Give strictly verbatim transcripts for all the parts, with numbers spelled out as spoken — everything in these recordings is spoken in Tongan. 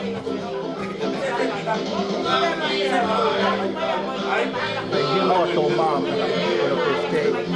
Thank you, Lord, for mom. For the first day.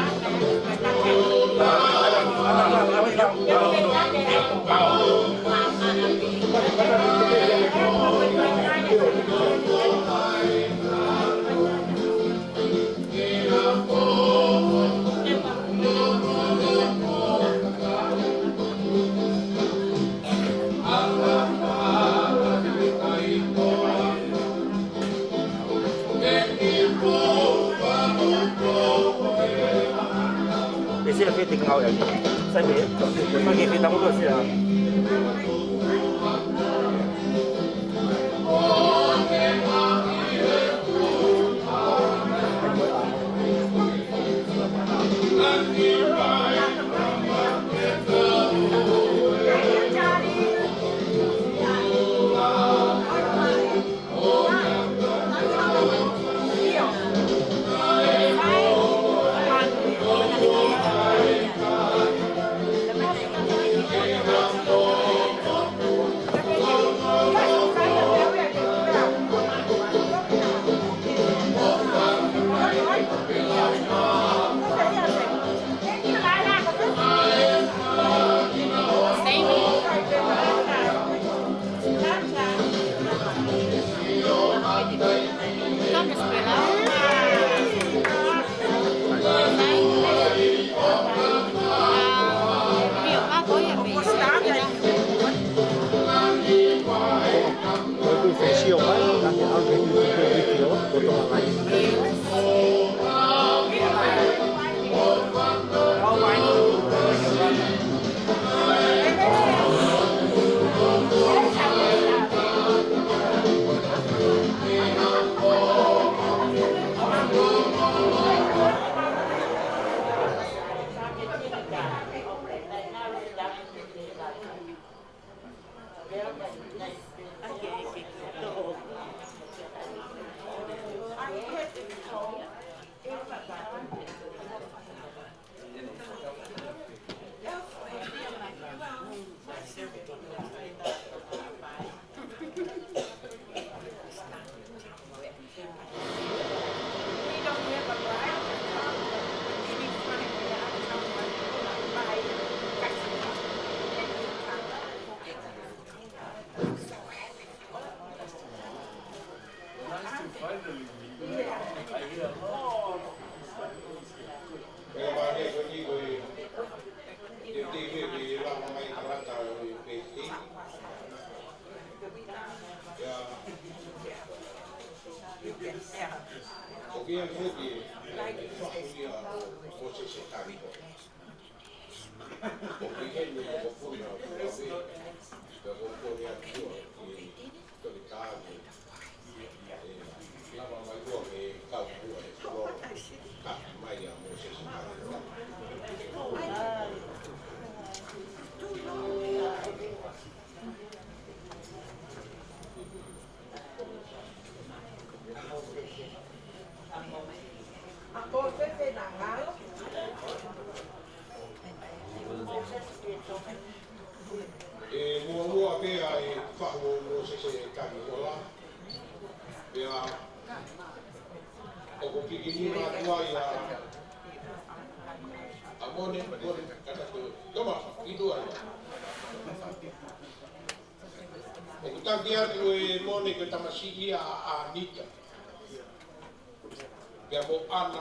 Ese es el que te cago de aquí. ¿Sabes? Porque te estamos haciendo. ʻE muʻomuʻa pē ʻa e fahu ʻo Mōsese Tanihola. Pea ʻoku pikinima atu ai ʻa, ʻa Mone, Mone, kata ko, toma, ʻi tuʻa. ʻOku taki atu ʻe Mone ko e tamasiʻi ia ʻa ʻAnita. Pea mo ʻAna,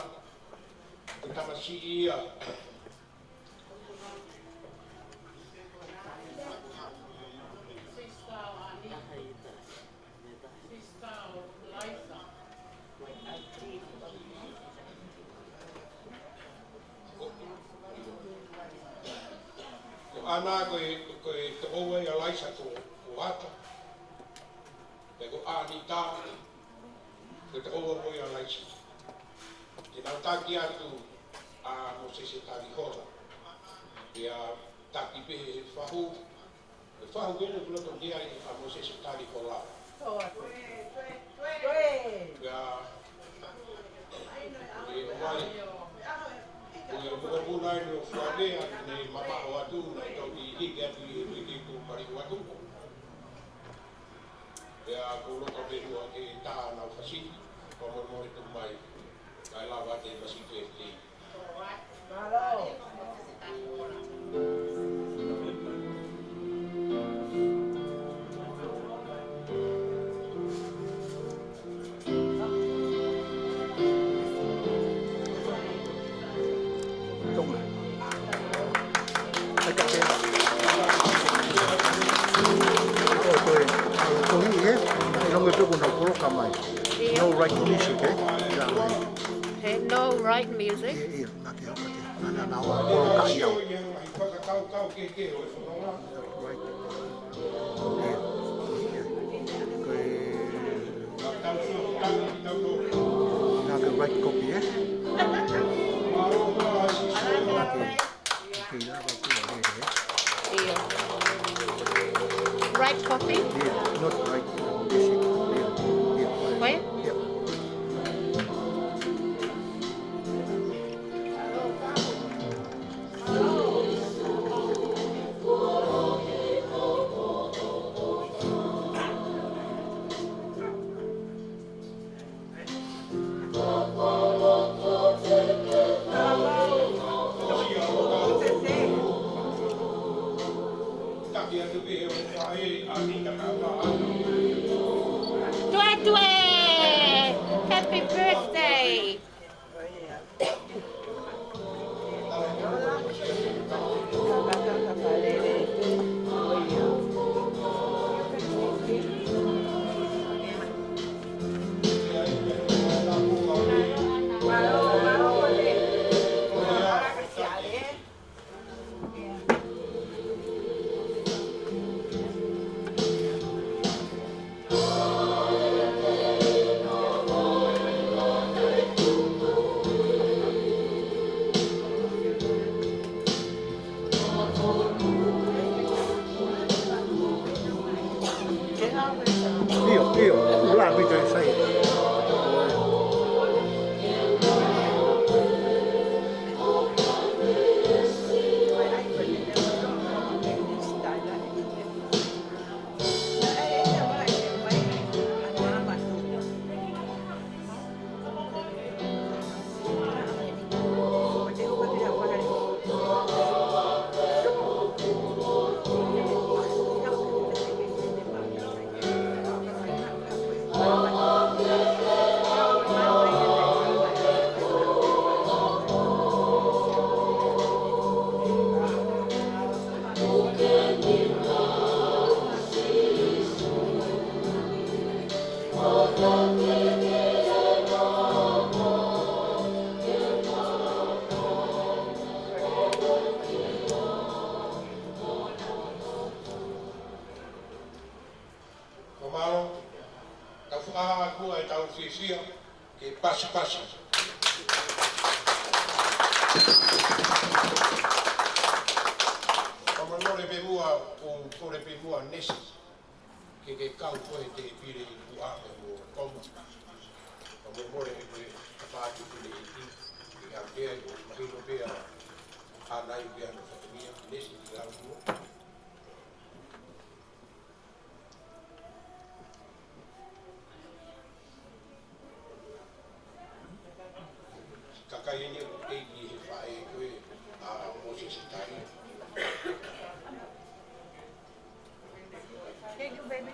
ko e tamasiʻi ia. Ko ʻAna ko e, ko e tokoua ia ʻo Laisa ko, ko Ata. Pea ko ʻAnita, ko e tokoua ko ia ʻo Laisa. Te nau taki atu ʻa Mōsese Tanihola. Pea taki pē he fahu. Ko e fahu ko eni ʻoku loto ki ai ʻa Mōsese Tanihola. Pea, ʻe ʻomai, ko e mokopuna eni ʻo Fuanea, ne mamaʻo atu, naʻe toki hiki atu ʻi he uike kuo maliu atu. Pea ʻoku ou loto pē muʻa ke tā ʻenau fasi, fakamolemole tuku mai, kae lava atu e fasi pē te. Tonga. ʻAi ka ke. ʻO toe, ʻo toe, ʻe? ʻI longe pē ko ʻenau poloka mai. ʻIo. No right music, ē? ʻIa, ʻai. He no right music. ʻIa, ʻia, na ke hoko te. Na, na, na, ʻo poloka ʻi au. Right. ʻIa, ʻia. Ko e, na ke right copy, ē? Na ke, ke lava pē, ē? ʻIa. Right copy? ʻIa, not right music. ʻIa, ʻia. Ko ia? ʻIa. Tuetue! Happy birthday! ʻIo, ʻio, ula pita e sai. Fakamālō, tau fakahā atu ʻetau fiefia ke pasipasi. Fakamolemole pē muʻa, ʻoku ou kole pē muʻa Nesi ke ke kau koe he tēpile ʻi tuʻa mo Toma. Fakamolemole pē, ka atu ki he ʻEiki, ʻi he ʻaho ni, ʻoku mahino pē ʻa e ʻaho ni pea mo e fatongia, Nesi, ʻi he ʻaho ni. Kakai eni ʻoku ʻi he faʻē ko ē ʻa Mōsese Tali. Thank you, baby.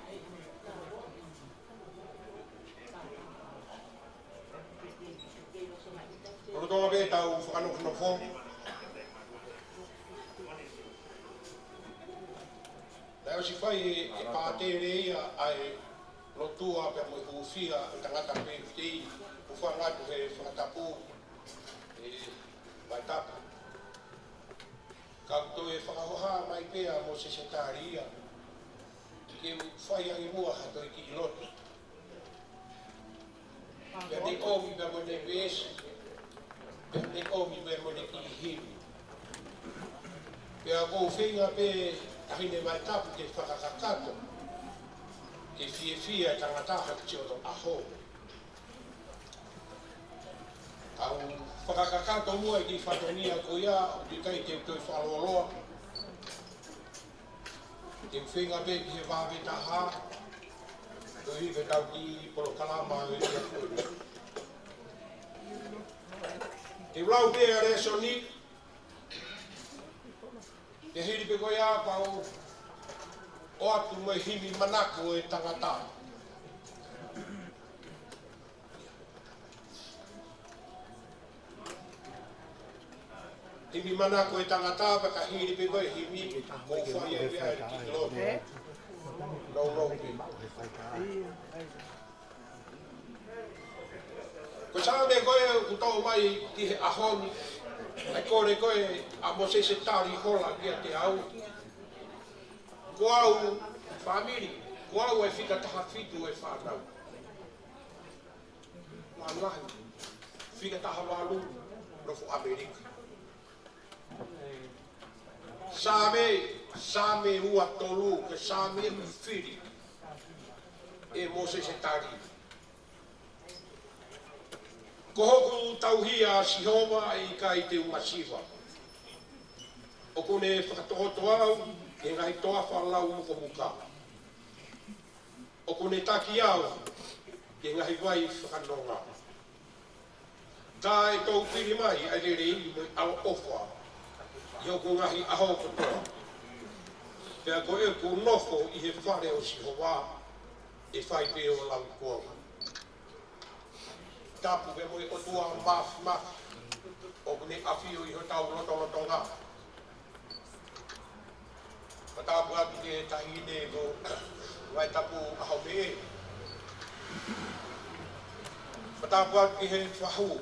Lolotonga pē ʻetau fakanofonofo, naʻe ʻosi fai ʻe, ʻe Pātele ia ʻa e lotua pea mo e hūfia ʻo e tangata pē teʻeki ke hūfanga atu he fakatapu ʻi Vaitapu. Ka u toe fakahoha mai pē ʻa Mōsese Tali ia ke u fai ange muʻa ha toe kiʻi lotu. Pea ne ʻomi pea mo ʻene veesi, pea ne ʻomi pea mo ʻene kiʻi himi. Pea ʻoku ou feinga pē, taʻahine Vaitapu, ke fakakakato, ke fiefia e tangata ha kiʻi ʻoto ʻaho. Ka u fakakakato muʻa e kiʻi fatongia ko ia, ʻoku ʻikai te u toe fakalōloa. Te u feinga pē ki he vave taha, toe hifo ʻetau kiʻi polokalama ʻo e ʻaho ni. Te u lau pē ʻa e lēsoni, pea hili pē ko ia pea u ʻoatu mo e himi manako ʻo e tangata. Himi manako ʻo e tangata, pea ka hili pē ko e himi, ʻoku fai ai pē ʻa e kiʻi lotu. Lau, lau pē. Ko e Saame ko ē ʻoku toʻo mai ki he ʻaho ni, ʻa e kole ko ē ʻa Mōsese Tali Hola kiate au. Ko au, fāmili, ko au ʻe fika taha fitu e fānau. Lalahi, fika taha valu, nofo ʻAmelika. Saame, Saame ua tolu, ko e Saame ʻoku fili ʻe Mōsese Tali. Ko hoku tauhi ʻa Sihova, ʻe ʻikai te u masiva. ʻOku ne fakatokoto au ʻi he ngaahi toafa lau mukomuka. ʻOku ne taki au ki he ngaahi vai fakanonga. Ka ʻe toupili mai ʻa e lelei mo e ʻaloʻofa ʻi hoku ngaahi ʻaho kotoa. Pea ko ʻeku nofo ʻi he fale ʻo Sihova, ʻe fai pē ʻo lauikuonga. Tapu pē mo e ʻOtua Māfimafi, ʻoku ne ʻafio ʻi hotau lotolotonga. Fakatapu atu ki he taʻahine ko Vaitapu ʻAhomeʻe. Fakatapu atu ki he fahu.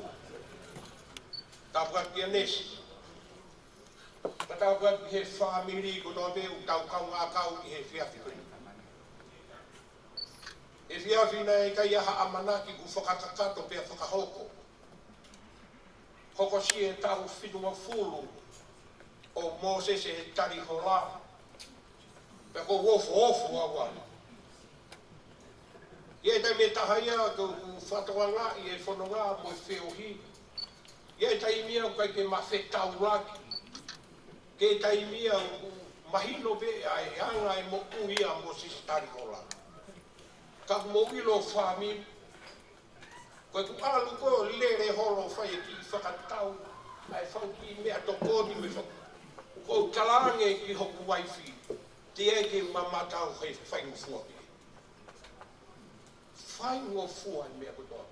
Tapu atu kia Nesi. Fakatapu atu ki he fāmili kotoa pē ʻoku tau kaungā kau ʻi he efiafi ko eni. Efiafi naʻe ʻikai ha ʻamanaki kuo fakakakato pea fakahoko. Hokosia e taʻu fitungofulu ʻo Mōsese Tali Hola. Pea ʻoku ou ofoofo au ai. ʻI he taimi ʻe taha ia ʻoku ou fakatokangaʻi e fononga mo e feohi. ʻI he taimi ia ʻoku ʻikai ke ma fetaulaki. Ki he taimi ia ʻoku mahino pē ʻa e anga e moʻui ʻa Mōsese Tali Hola. Ka ʻoku mou ʻilo fāmili, ko ʻeku ʻalu ko ē ʻo lele holo ʻo fai e kiʻi fakatau, ʻa e fau kiʻi meʻatokoni mo e fau. ʻOku ou talaange ki hoku uaifi, teʻeki ke u mamata au he faingofua pē. Faingofua e meʻa kotoa.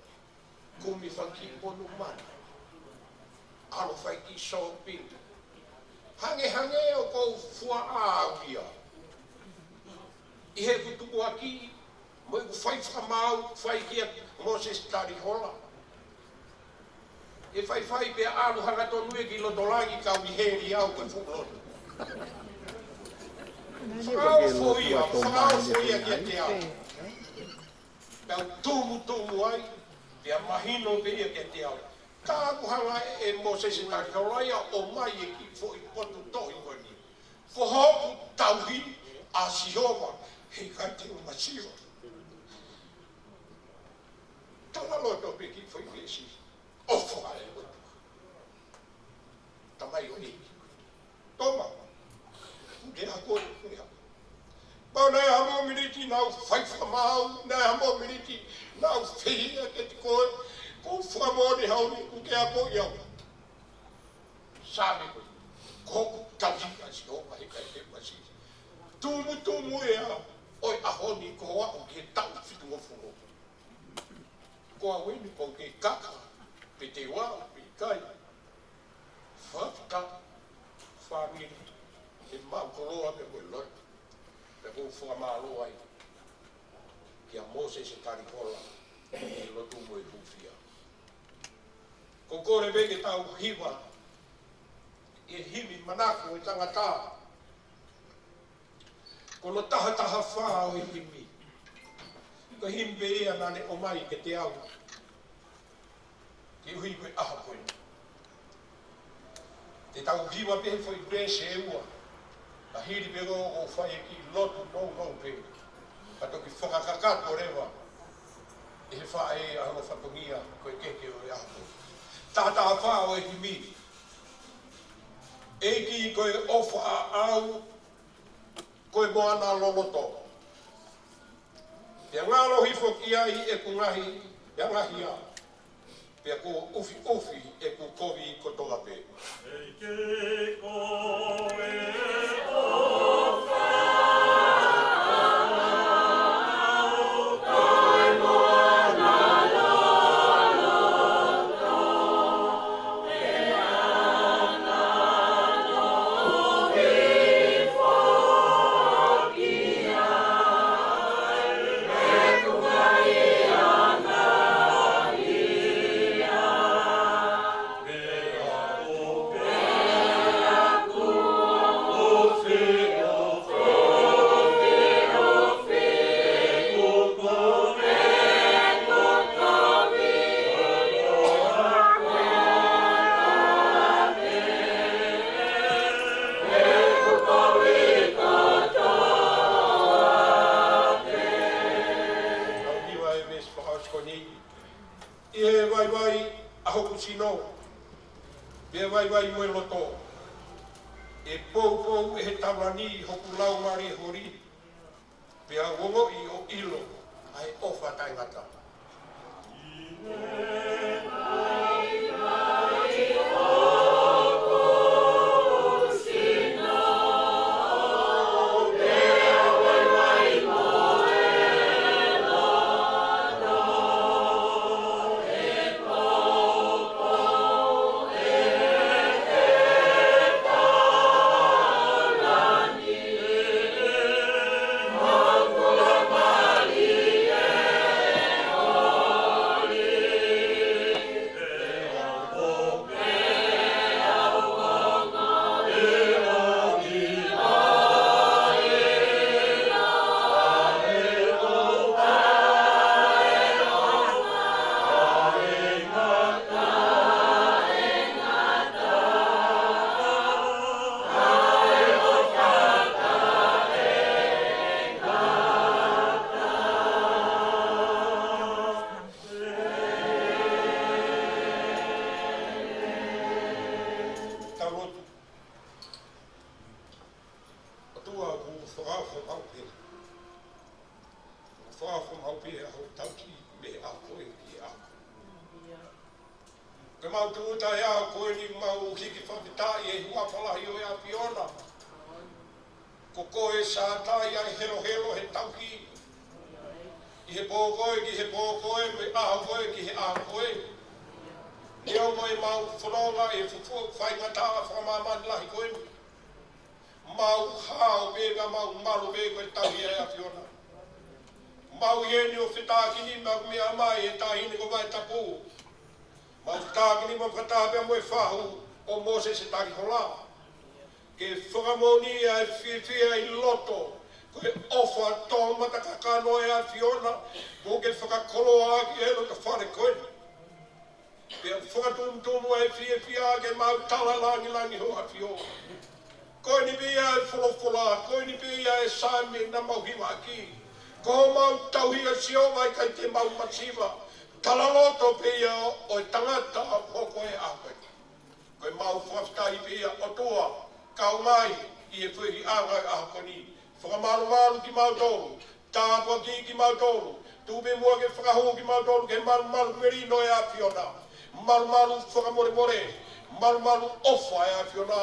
Kumi fanga kiʻi monumanu. ʻAlu fai kiʻi shopping. Hangehangē ʻoku ou fuaʻa au ia. ʻI heʻeku tukuakiʻi, mo ʻeku fai fakamaau, fai kia Mōsese Tali Hola. ʻE faifai pea ʻalu hangatonu ia ki loto langi, kau ʻi heli au ko e fuʻu lotu. Fakaofo ia, fakaofo ia kiate au. Pea u tumutumu ai, pea mahino pē ia kiate au. Ka ʻoku hanga ʻe Mōsese Tali Hola ia ʻo ʻomai e kiʻi foʻi potu tohi ko eni. Ko hoku tauhi ʻa Sihova, heʻikai te u masiva. Tala loto pē kiʻi foʻi veesi. ʻO Moʻoni haʻu ni ʻoku ke akoʻi au. Saame ko ē. Ko hoku tauhi ʻa Sihova he ʻikai te u masiva. Tumutumu ia ʻo e ʻaho ni ko hoʻo aʻu ki he taʻu fitungofulu. Ko au eni ʻoku ou kei kaka, pe te u aʻu pe ʻikai. Fakafetaʻi, fāmili, he maʻu koloa pea mo e lotu. Pea ʻoku ou fakamālō ai kia Mōsese Talikola, he lotu mo e hūfia. ʻOku ou kole pē ke tau hiva ʻi he himi Manako ʻo e Tangata. Ko hono taha taha fā ʻo e himi. Ko e himi pē ia naʻa ne ʻomai kiate au. Koeʻuhi ko e ʻaho ko eni. Te tau hiva pē he foʻi veesi ʻe ua. Ka hili pē ko ē ʻoku fai e kiʻi lotu nounou pē. Ka toki fakakakato leva ʻe he faʻē ʻa hono fatongia ko e kehe ʻo e ʻaho ko eni. Taha taha fā ʻo e himi. ʻEiki ko e ʻofa ʻaʻau, ko e moana loloto. Pea ngalo hifo ki ai ʻeku ngaahi, ʻeku ngaahi hia. Pea kuo ʻufiʻufi ʻeku kovi kotoa pē. ʻEiki ko e ʻofa ʻaʻau, ko e moana loloto. Tau hiva e veesi fakaʻosi ko eni. ʻI he vaivai ʻa hoku sino, pea vaivai mo e loto, ʻe poupou ʻe he taulani hoku laumālie holi. Pea u ongoʻi ʻo ʻilo ʻa e ʻofa taʻengata. Tau lotu. ʻOtua, ʻoku ou fakaʻapaʻapa pē. ʻOku ou fakaʻapaʻapa pē ʻa hoʻo tauhi mei he ʻaho ko ē ki he ʻaho ko ē. Ko ʻemau tūʻuta he ʻaho ko eni, mau hiki fakafetaʻi he huafa lahi ʻo e ʻAfiona. Ko koe ʻe sātai ʻa e helohelo he tauhi. ʻI he pō ko ē ki he pō ko ē, mei he ʻaho ko ē ki he ʻaho ko ē. Neongo ʻemau fononga he fuofua faingataʻa fakamāmani lahi ko eni, mau hao pē ka mau malu pē ko e tauhi ʻa e ʻAfiona. Mau ʻi heni ʻo fetākinima ʻoku meʻa mai e taʻahine ko Vaitapu. Mau fetākinima fakataha pea mo e fahu ʻo Mōsese Talikola. Ke fakamoʻoni ʻa e fiefia ʻi loto, ko e ʻofa toʻomataʻu kakano ʻa e ʻAfiona, kuo ke fakakoloa ʻaki ʻi he loto fale ko eni. Pea fakatumutumu ʻa e fiefia ke mau tala langilangi hoʻo ʻAfio. Ko eni pē ia e folofola, ko eni pē ia e saame naʻa mau hivaʻaki. Ko homau tauhi ʻa Sihova ʻikai te mau masiva. Talaloto pē ia ʻo e tangata ʻoku hoko he ʻaho ko eni. Ko ʻemau fakafetaʻi pē ia ʻOtua, kau mai ʻi he feohiʻanga ʻo e ʻaho ko eni. Fakamālō kimautolu, tāpuakiʻi kimautolu, tuku pē muʻa ke fakahū kimautolu ki he malumalu melino ʻo e ʻAfiona. Malumalu fakamolemole, malumalu ʻofa ʻa e ʻAfiona,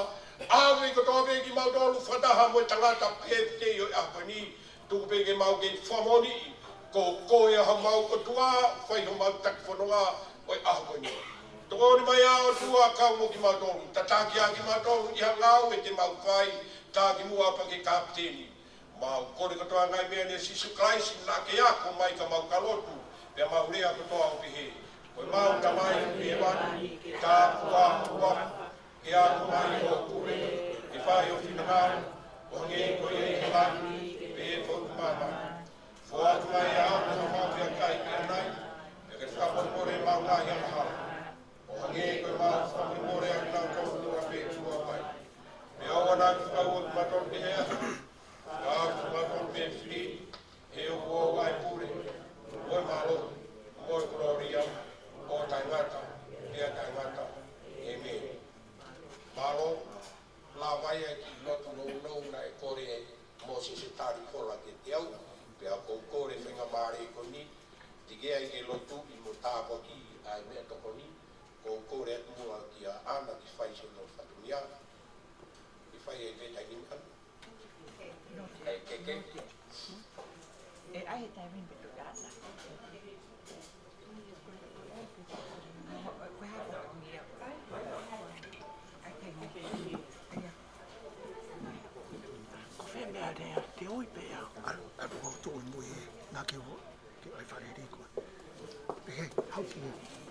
ʻave kotoa pē kimautolu fakataha mo e tangata pēpitei ʻo e ʻaho ni, tuku pē ke mau kei fakamoʻoniʻi, ko koe ʻa homau ʻOtua, fai homau taki fononga ʻo e ʻaho ni. Tokoni mai ʻa e ʻOtua kau mo kimautolu, tataki ʻa kimautolu ʻi ha ngāue te mau fai, tā kimuʻa pea ke kapiteni. Mau kole kotoa ngaahi meʻa ni ʻia Sīsū Kalaisi naʻa ke ako mai ka mau ka lotu, pea mau lea kotoa ʻo pehē: Ko ʻemau Tamai ʻoku ʻi hēvani, ke tāpuhā ho huafa, ke aʻu mai hoʻo pule, ke fai ho finangalo, ʻo hangē ko ia ʻi hēvani, pehē foki ʻi māmani. Foaki mai ʻa e ʻaho ni haʻamau meʻakai ʻanai, pea ke fakamolemole ʻemau ngaahi angahala, ʻo hangē ko ʻemau fakamolemole ʻa kinautolu ʻoku nau fekau mai. Pea ʻoua naʻa ke fakaʻauha kimautolu ki he ʻahiʻahi, ka ke fakamoʻui kimautolu mei he fili, he ʻoku ʻoʻou ʻa e pule, mo e mālohi, mo e kolōlia, ʻo taʻengata pea taʻengata. ʻĒmeni. Mālō, lava ia e kiʻi lotu nounou naʻe kole ʻe Mōsese Talikola kiate au, pea ʻoku ou kole faingamālie ko eni, teʻeki ai ke lotuʻi mo tāpuakiʻi ʻa e meʻatokoni, ʻoku ou kole atu muʻa kia ʻAna ke fai siʻono fatongia, ke fai e veta ni ʻAna. ʻE, ke, ke. ʻE, ʻai he taimi ni pē ʻAna. Ko e hā ko e meʻa? ʻAi taimi. ʻAia. Ko e fē meʻa lea, te ui pē au. ʻAlu, ʻalu ʻo tuʻu ʻi mui ē, naʻa ke ō, ke ʻai fale riko. Pehē, hau ki mui.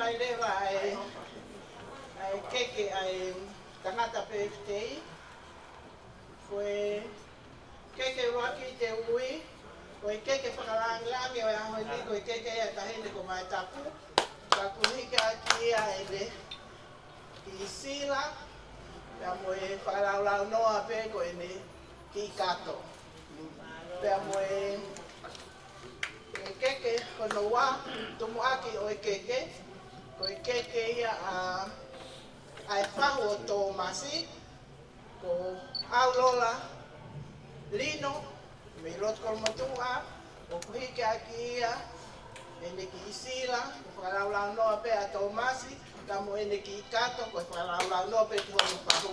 Ai leva ʻa e, ʻa e keke ʻa e tangata pēfitei. Ko e keke ʻuluaki te u ui, ko e keke fakalāngilangi ʻo e ʻaho ni, ko e keke ʻa e taʻahine ko Vaitapu. Ka ʻoku hiki ʻaki ia ʻene kiʻi sila, pea mo e fakalaulaunoa pē ko ʻene kiʻi kato. Pea mo e, e keke hono ua, tumuʻaki ʻo e keke, ko e keke ia ʻa, ʻa e fahu ʻo Tōmasi, ko ʻAulola Lino, mei loto Kolomotuʻa, ʻoku hiki ʻaki ia ʻene kiʻi sila, ko e fakalaulaunoa pē ʻa Tōmasi, ka mo ʻene kiʻi kato, ko e fakalaulaunoa pē ki hono fahu.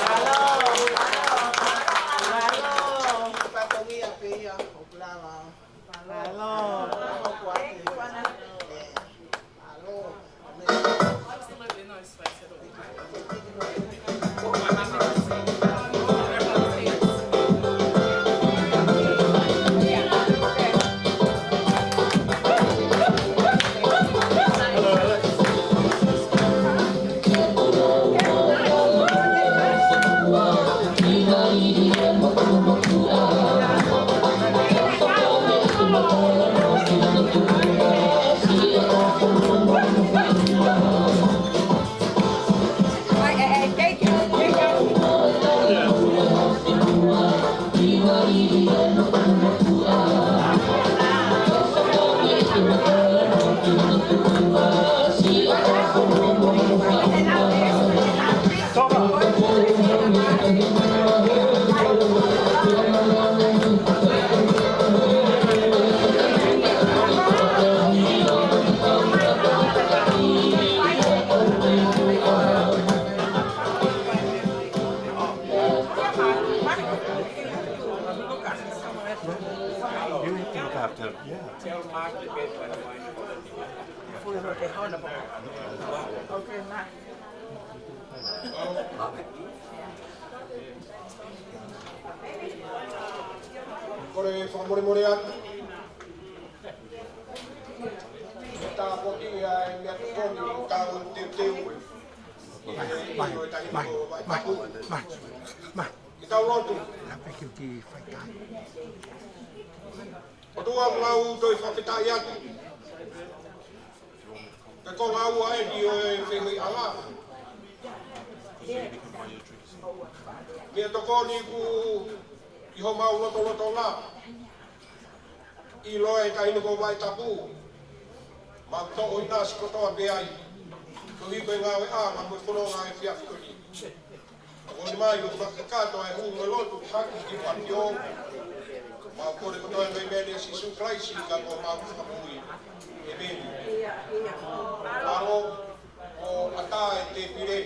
Mālō, mālō, mālō. Kiʻi fatongia pē ia, ʻoku lava. Mālō. Mālō, kuo ʻai. ʻĒ, mālō. Absolutely no space at all. You look after, yeah. Kole fakamolemole atu. Tāpuakiʻi ʻa e meʻatokoni ʻoku tau teuteu. Mai, mai, mai, mai, mai. Ke tau lotu. Hape kiuki faikai. ʻOtua, ʻoku mau toe fakafetaʻi atu. Ko e konga ua eni ʻo e fehuʻiʻanga. Meʻatokoni ʻoku ʻi homau lotolotonga. ʻIloa ʻe he taʻahine ko Vaitapu. Mau toʻo ʻinasi kotoa pē ai. Koeʻuhi ko e ngāueʻanga mo e fononga ʻo e efiafi ko eni. Ko eni mai ʻoku fakakakato ʻa e hū mo e lotu hake ki he ʻAfio. Mau kole kotoa pē mei he huafa ʻo Sīsū Kalaisi ka ko homau Fakamoʻui. ʻĒmeni. Mālō, ʻo ʻatā e tēpile.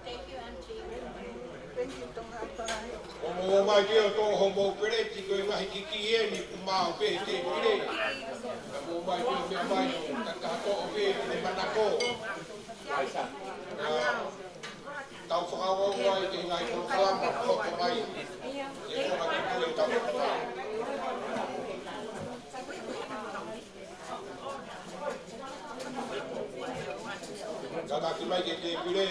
Thank you, M T. Thank you, Tonga. ʻOmai ke u toʻo homou peleti, ko e ngaahi kiki eni ʻoku maʻu pē he tēpile. Ka ʻomai ke u meʻa mai, ka ka toʻo pē, ke manako. Tau fakaʻofoʻofa ai ki he ngaahi polokalama, hoko mai. Ke hoko mai ki he tau. Kātaki mai ki he tēpile.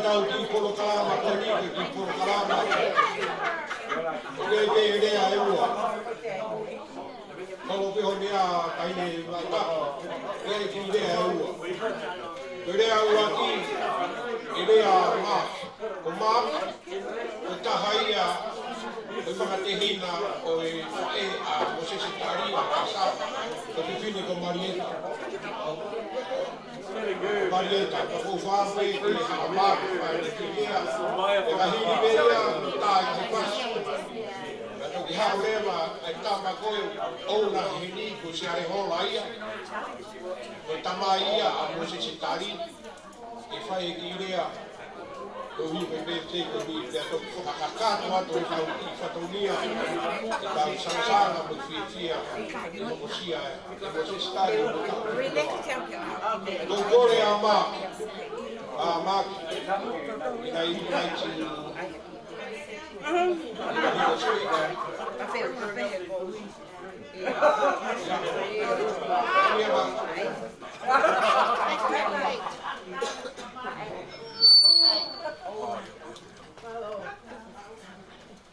Tau ki he polokalama ko eni, ki he polokalama. Ko e kiʻi lea ʻe ua. Kolo pē hono ʻai ʻe he mata. Ko e kiʻi lea ʻe ua. Ko e lea ʻuluaki, ʻe lea ʻa Mark. Ko Mark, ko e taha ia ʻo e fanga tehina ʻo e faʻē ʻa Mōsese Tali, ʻa Sā, ko e fefine ko Marieta. Marieta, ka ko e fā pē ko e haʻamā, ʻa e kiʻi lea, ʻe ka hili pē ia, tā ki pasi. Ka toki haʻu leva ʻa e tama ko ē, ʻoku na heni ko Siale Hola ia. Ko e tamai ia ʻa Mōsese Tali, ʻe fai e kiʻi lea. Ko e ʻuhi ko e pēpē ko e ʻuhi pea toki fakakakato atu e kau kiʻi fatongia, e kau sangasanga mo e fiefia, ʻe hokosia ʻe Mōsese Tali. Ko e kole ʻa Mark, ʻa Mark, ʻi nai, ʻi nai ti.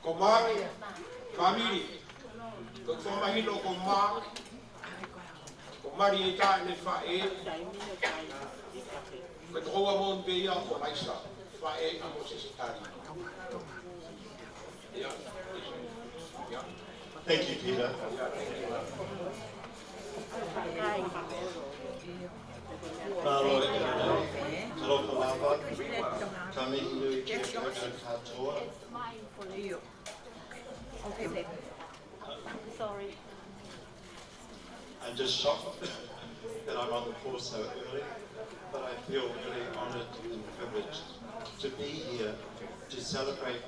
Ko Mark, fāmili, ko e fakamahino ko Mark, ko Marieta ʻene faʻē, ko e tokoua moʻoni pē ia ko Laisa, faʻē ʻa Mōsese Tali. Ia. Ia. Thank you, Peter. Mālō e, talofa lava, ka mihi nui ki he kōtā kātoa. Sorry. I'm just shocked that I'm on the floor so early, but I feel really honored and privileged to be here to celebrate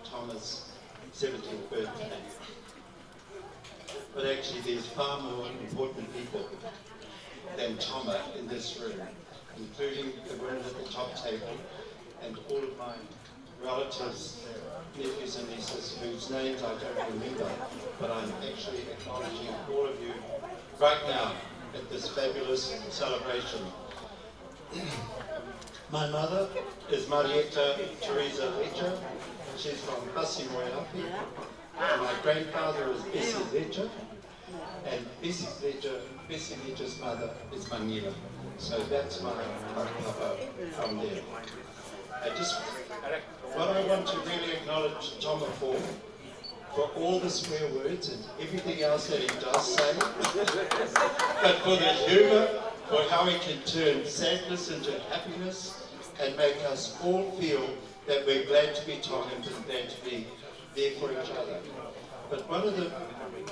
Thoma's seventieth birthday. But actually, there's far more important people than Toma in this room, including the women at the top table and all of my relatives, nephews and nieces, whose names I don't remember, but I'm actually acknowledging all of you right now at this fabulous celebration. My mother is Marieta Teresa Leger. She's from Pasimoeapi. And my grandfather is Bessie Leger. And Bessie Leger, Bessie Leger's mother is Manila. So that's my, my papa from there. I just, what I want to really acknowledge Toma for, for all the swear words and everything else that he does say, but for the humor, for how he can turn sadness into happiness and make us all feel that we're glad to be Tongan and glad to be there for each other. But one of the,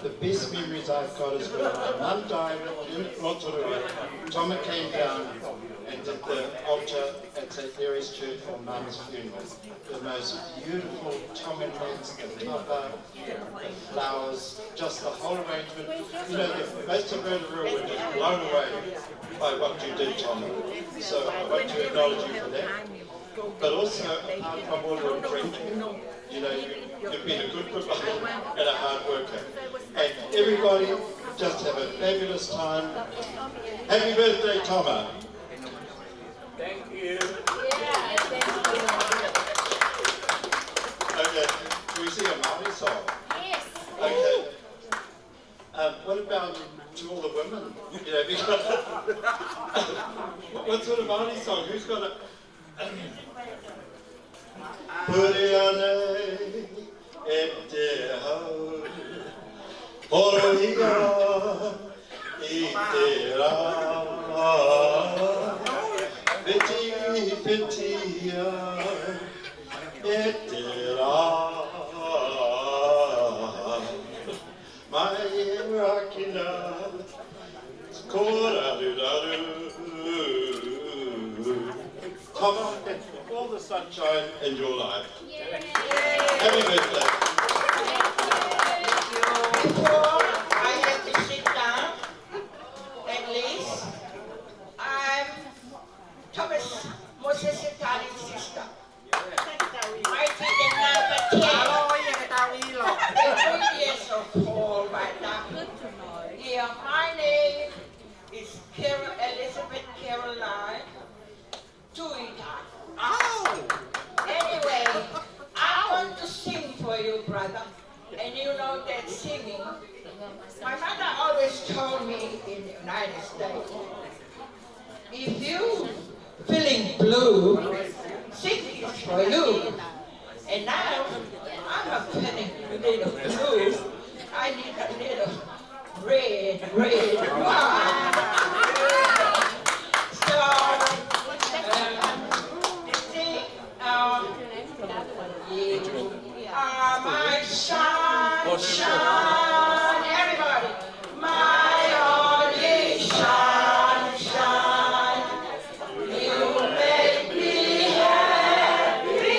the best memories I've got is when my mum died in Rotorua, Toma came down and did the altar at Saint Mary's Church for Mum's funeral. The most beautiful Tongan landscape, the flowers, just the whole arrangement. You know, the, most of Rotorua were just blown away by what you did, Toma. So I want to acknowledge you for that. But also, apart from all your drinking, you know, you, you've been a good papa and a hard worker. And everybody, just have a fabulous time. Happy birthday, Toma. Thank you. Okay, can we sing a Māori song? Yes. Okay. Um, what about to all the women? You know, because what, what sort of Māori song? Who's got a... Pure anei e te hau, horohia i te rā, whetī whetī ai e te rā. Mai e rakina, ko Raruraru. Come on, all the sunshine in your life. Happy birthday. Before I have to sit down, at least, I'm Thomas Moses Tali's sister. Ai, ki he namba ten. Alo, ia ke tau ʻilo. The previous of all right now. Yeah, my name is Carol, Elizabeth Caroline Tuita. Oh! My mother always told me in the United States, if you feeling blue, six is for you. And now I'm a feeling a little blue. I need a little red, red wine. So, um, you see, um, you are my sunshine, everybody. My only sunshine. You make me happy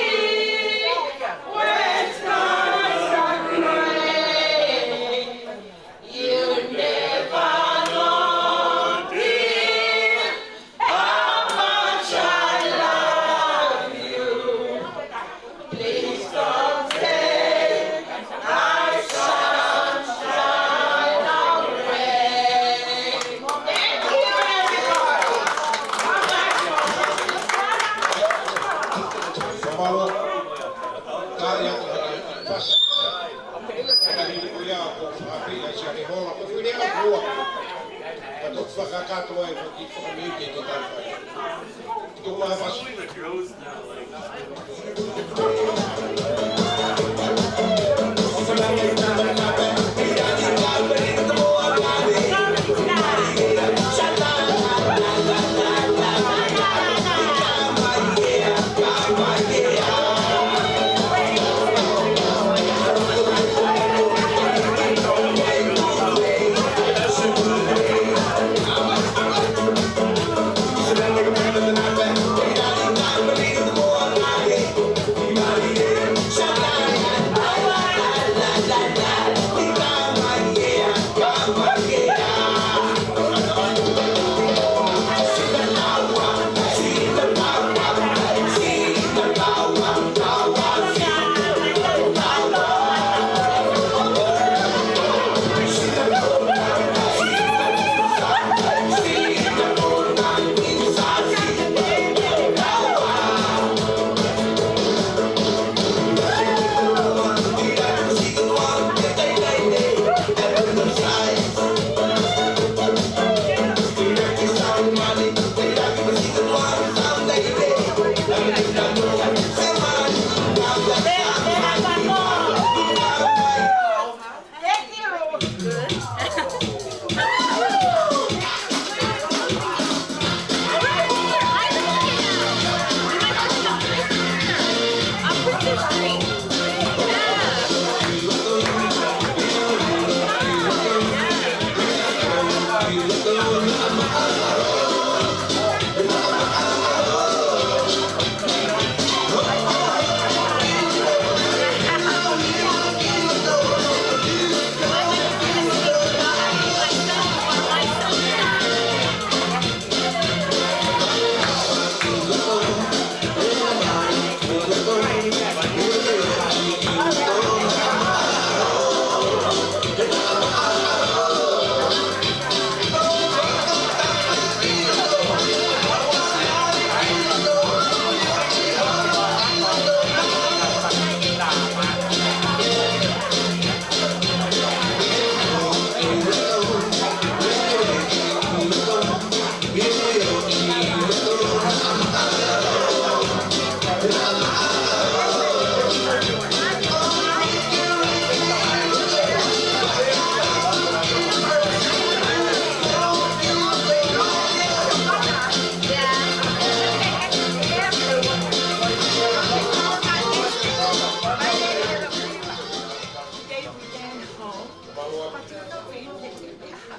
when skies are gray. You never know, dear, how much I love you. Please don't say I shall shine away. Thank you, everybody. Mālō. Tali atu he pasi. Tali atu ia ko Fafia Siakehola. Ko Filiana Kua. Ka toki fakakakato ai ko ki Fafia ke te tali. Tuku mai ha pasi.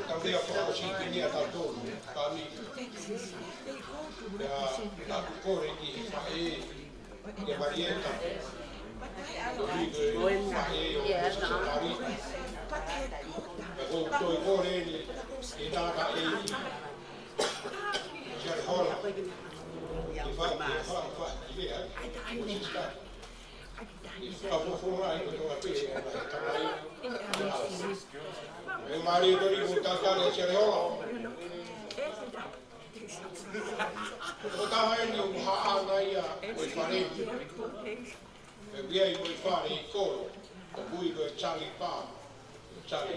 Tau lea fakaʻosi pē ʻia tautolu, Tani. Pea, pea kole ki he faʻē, kia Marieta. Ko e faʻē ʻo Misa Tani. Pea ko e toe kole eni, ki he tangataʻeiki. Siakehola. Ki he faʻē, ki he faʻē, ki he faʻē, ki he faʻē. Ka fofo mai ko Tonga pē, ʻe mai tamai. ʻE mālie ko ni ko tatale Siakehola. Ko taha eni ʻoku haʻana ia ʻo e fale. ʻE ui ai ko e fale ʻi kolo, ʻoku ui ko e Charlie Palmer. Sale.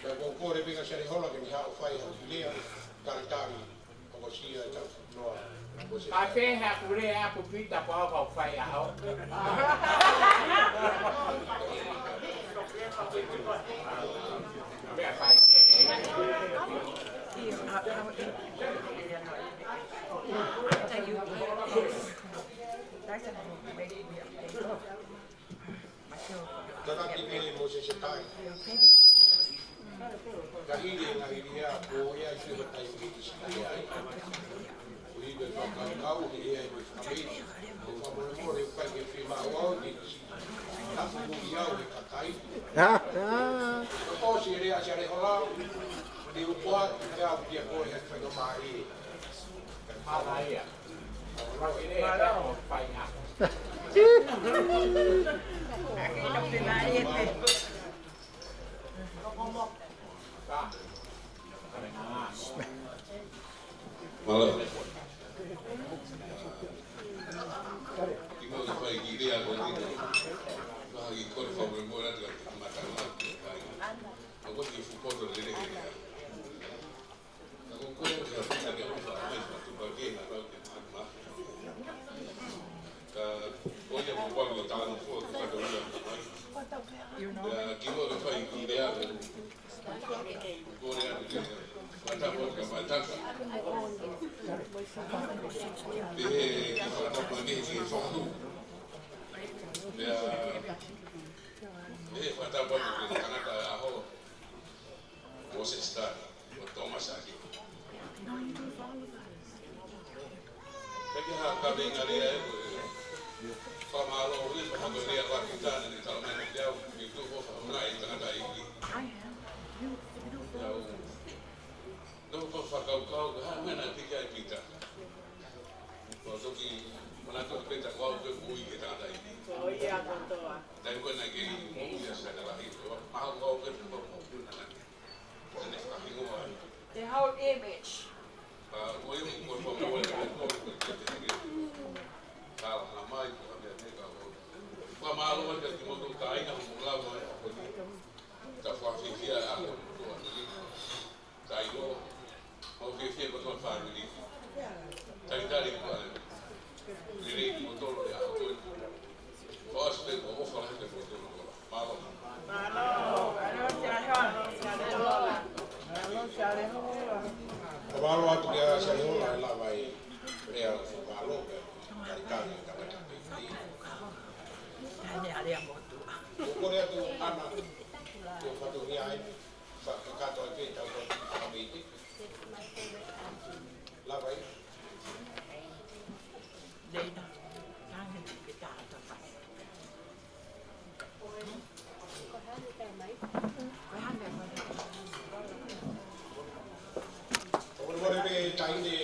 Pea ʻoku ou kole pē kia Sale Hola ke ne haʻu ʻo fai ha kiʻi lea, talitali, ʻo ko sia tau noa. Ka pehē ʻoku lea ʻa Pita pau kau fai ʻaho. Pea fai. Tata ki pē mo se se tai. Ka hili e ngaahi lea, ko ia i fio tai ki te si ai. Ko ia e fakakaukau, he ʻea e mo e fakameiti. Ko fakamolemole, ʻoku ʻikai ke fiemaʻu au ke si. Tapu mo ia ʻo e kakai. Ko si lea Sale Hola, te u koa, te au kia koe he whainga mai. Hala ia. Mālō. Kimuʻa ke fai kiʻi lea ko eni. Ka hagi kole fakamolemole atu ka te kamata ngā ki kai. Ka ko e kiʻi fuʻu poto lelei he lea. Ka ko e kole ke hapita ke ʻofa mai ka tupa ke na kau ke maʻa. Ka ko ia ko e ʻuhinga ʻo e talanoa ko e kole ke ʻofa mai. Ka kimuʻa ke fai kiʻi lea ko e kole atu ke fakatapu atu kia Maitaka. Pehē ke fakatapu ange ki he fahu. Pea, pehē fakatapu atu ki he tangata ʻaho. Mōsese Tali, ʻo Tōmasi Aki. Pea ke hā ka venga lea ē, ko e fakamālō ʻi he fakamālō lea ʻa Pita naʻa ne talamai kiate au, ke tuʻu ʻo fakahoungaʻi e tangataʻeiki. Pea u, nofo ʻo fakakaukau, ko e hā e meʻa naʻe piki ai ʻa Pita. Ko e toki, manatu ʻa Pita ko au pē ʻoku ui ke tangataʻeiki. Ko ia kotoa. Taimi ko ē naʻe kei moʻui ʻa Saina Lahi, ko au, mahalo ko au pē ʻoku moʻui naʻa ne. Ko ʻene fakahingoa ai. The whole image. Ka ko ia ko e fakamolemole ko e ko e ko e ko e ko e. Ka la mai ko e meʻa te ka ko. Fakamālō atu kia kimoutolu kāinga hoʻomou lava ai ʻa ko eni. Ka fakafiefia ʻa ko eni. Tailo, mau fiefia kotoa fāmili. Talitali kotoa. Lelei kimoutolu he ʻaho ko eni. Fakaʻosi pē ko e ʻofa lahi kiate kimoutolu kotoa. Mālō. Mālō. Mālō, Sale Hola. Mālō, Sale Hola. Mālō atu kia Sale Hola, lava e lea fakamālō, pea talitali, talitali. Tane alea motu. ʻOku ou kole atu ʻAna, ke u fatongia ai. Fakakakato ai pē ʻetau kau fakameʻite. Lava ia. Leina, tangi ki he taha taha. Ko e hā e meʻa mai? Ko e hā e meʻa mai? ʻOku mole pē taʻahine.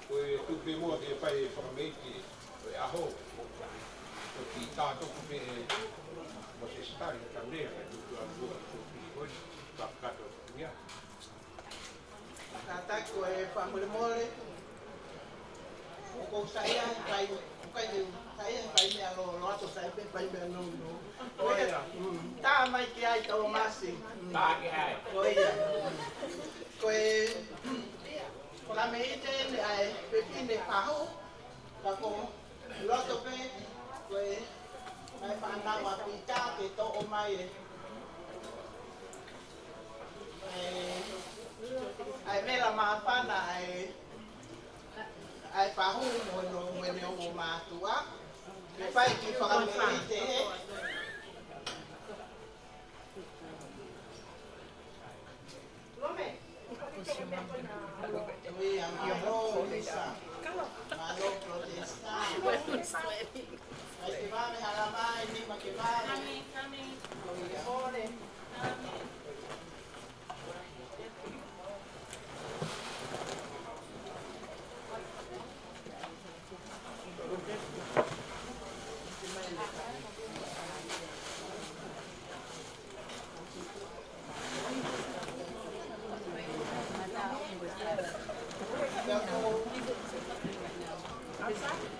Ko e tuku pē muʻa ke fai e fakameʻite ʻo e ʻaho. Ko e kiʻi tā tuku pē ʻe Mōsese Tali, ka lea, ka tuku atu ʻa e tuku pē ko e, ka kato ia. Kātaki ko e fakamolemole. ʻOku ou saiʻia he fai, ʻoku ʻikai ke u saiʻia he fai meʻa lōloa, ʻoku ou saiʻia pē he fai meʻa nounou. Ko ia. Mm. Tā mai ki ai Tōmasi. Mm. Tā ki ai. Ko ia. Ko e, ko e fakameʻite eni ʻa e fefine fahu, ka ko e loto pē, ko e, ʻa e fānau ʻa Pita ke toʻo mai e, ʻa e, ʻa e vela māfana, ʻa e, ʻa e fahu mo hono, mo ʻene ongo mātuʻa. Ke fai e kiʻi fakameʻite he. Ui, mālō, Lisa. Mālō, Protesta. Ai ke vave hala mai, nima ke vave. Coming, coming. Ui, ʻole. Coming.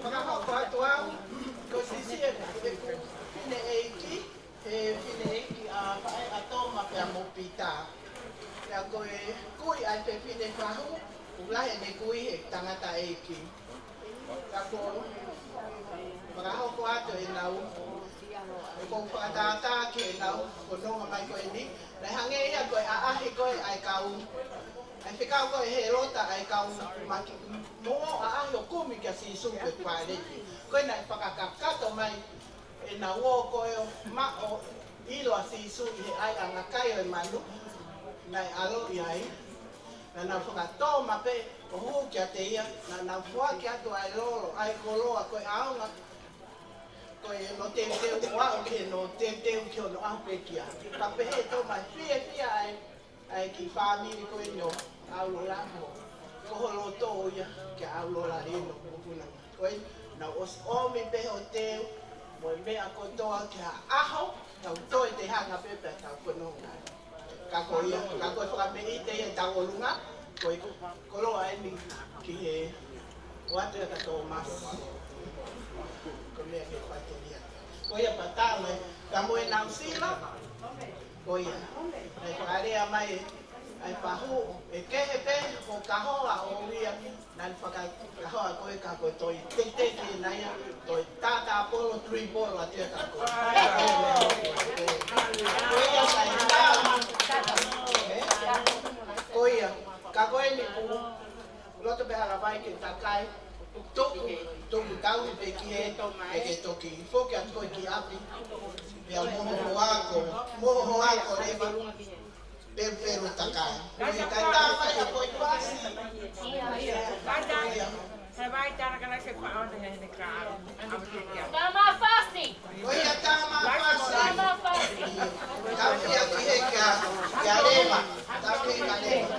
Fakahoko atu au Lahi ʻene kui he tangataʻeiki. Ka ko e fakahoko atu ʻenau, ʻoku ou fakatātā ki heʻenau fononga mai ko eni. Naʻe hangē ia ko e ʻaʻahi ko ē ʻa e kau, ʻa e fekau ko ē ʻe Hēlota ʻa e kau maki mo ʻaʻahi ʻo kumi kia Sīsū ki he Pailate. Ko ē naʻe fakakakato mai ʻenau ō ko ē ʻo maʻu ʻilo ʻa Sīsū ʻi he ʻaiʻanga kai ʻo e manu naʻe ʻaloʻi ai. Naʻa nau fakatō maʻu pē ʻo hū kiate ia, naʻa nau foaki atu ʻa e lolo, ʻa e koloa, ko e ʻaonga, ko e nō teuteu ʻo aʻu ki he nō teuteu ki hono ʻaho pekia. Ka pehē tō mai fiefia ʻa e, ʻa e kiʻi fāmili ko eni ʻo ʻAulola mo. Ko ho loto ia kia ʻAulola Lino mo Puna. Ko ē, naʻa nau ʻosi ʻomi pē hoʻo teu mo e meʻa kotoa ki ha ʻaho, tau toe te hanga pē pea tau fononga. Ka ko ia, ka ko e fakameʻite ia ʻetau ʻolunga, ko e koloa eni ki he ʻoatu ia kia Tōmasi. Ko e meʻa ke fai ke ia. Ko ia pea tā mai, ka mo e nausila, ko ia. Naʻe fakalea mai ʻa e pahū, ʻe kehe pē ho kahoa ʻo ia, naʻa ne fakakahoa ko ē ka ko e toi teketeke ʻena ia, toi tātāpolo, tripolo ʻa e tia ka ko. Ko ia ka e tā. Ko ia, ka ko eni kuo loto pē hala vai ke takai, tuku, tuku tau pē ki he, ʻe ke toki foki atu ko ē ki ʻapi. Pea mo ho ako, mo ho ako leva. Pelu, pelu takai. Ko ia ka e tā mai ʻa ko e pasi. Ia, ia. Ia. He vai tana kana se pa ona he ne ka. Tama fasi. Ko ia tama fasi. Tama fasi. Tau ia ki he kia, kia leva. Tau ia kia leva.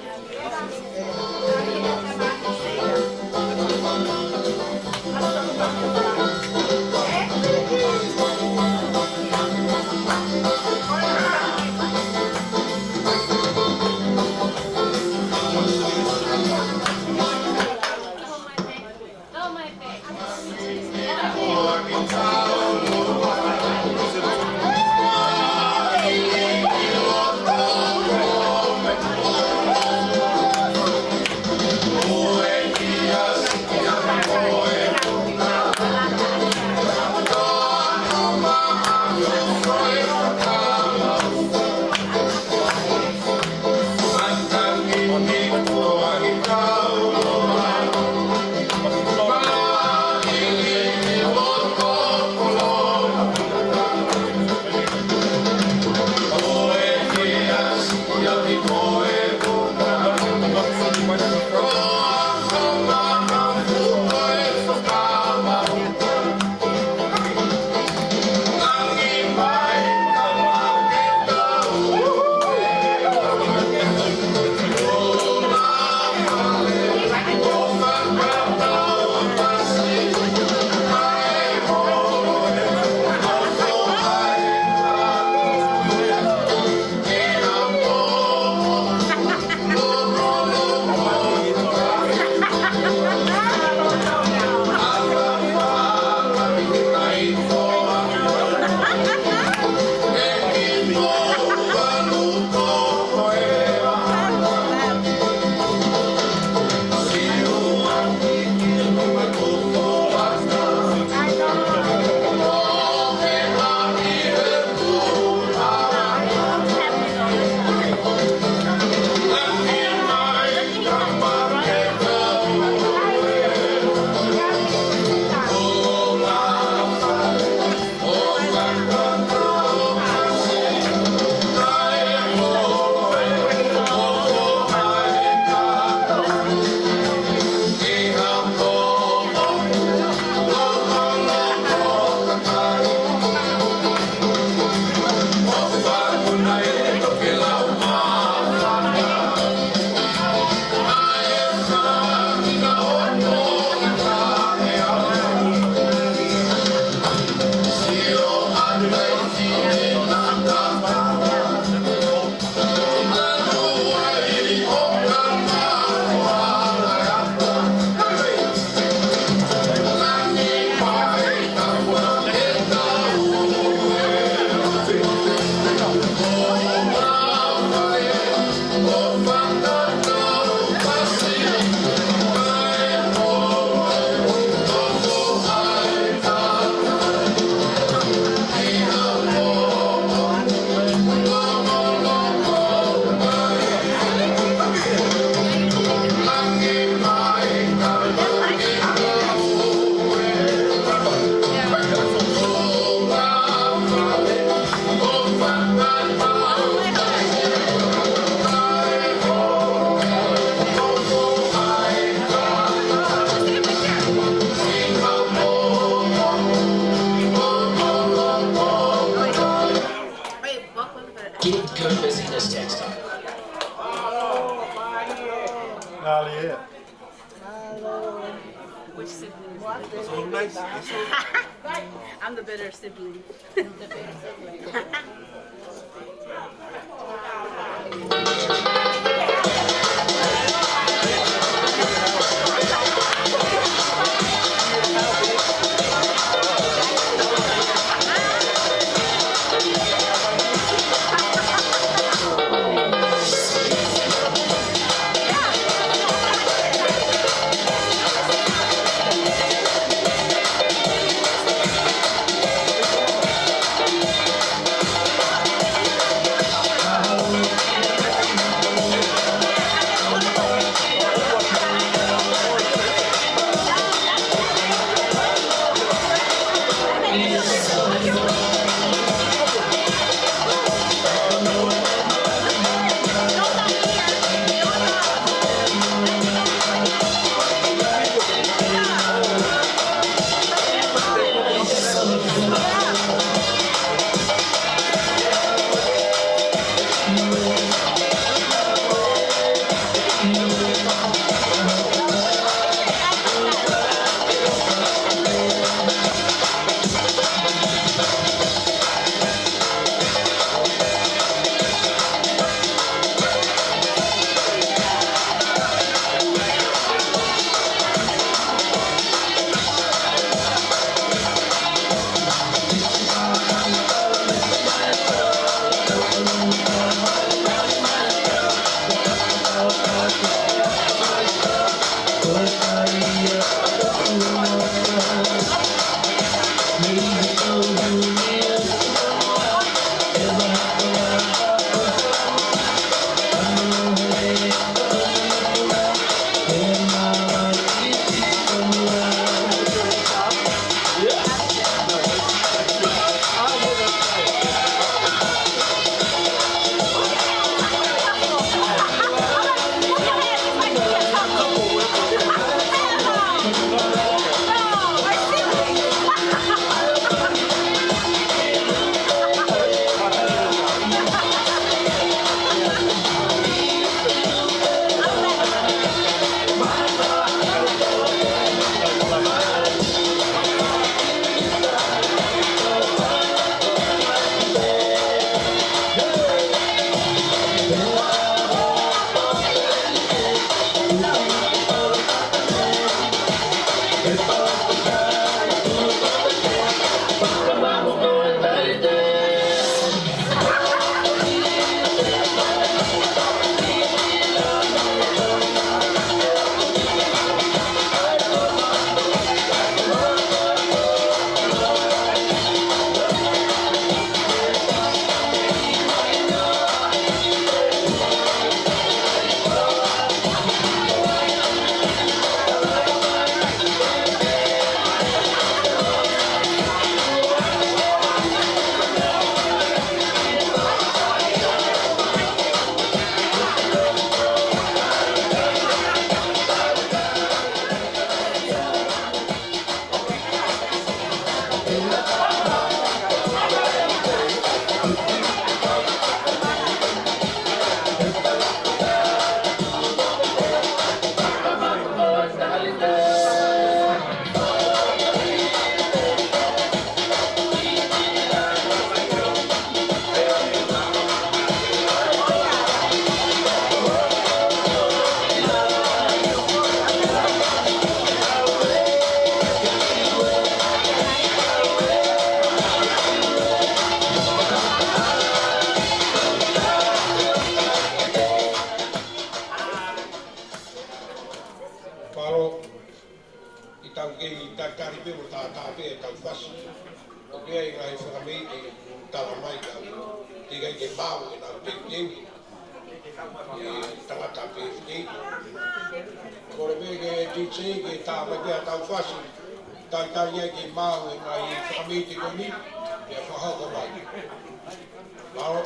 I'm the better sibling. Mālō, ʻi heʻetau kei talitali pē mo tātā pē ʻetau fasi. ʻOku ʻi ai e ngaahi fakamāʻopoʻopo ʻoku tala mai ka teʻeki ai ke maʻu ʻenau teuteu ʻe he tangata pē ʻe fitei. Kole pē ki he D J ke tā mai pē ʻetau fasi. Talitali ai ke maʻu e ngaahi fakamāʻopoʻopo ko eni, pea fakahoko mai. Mālō.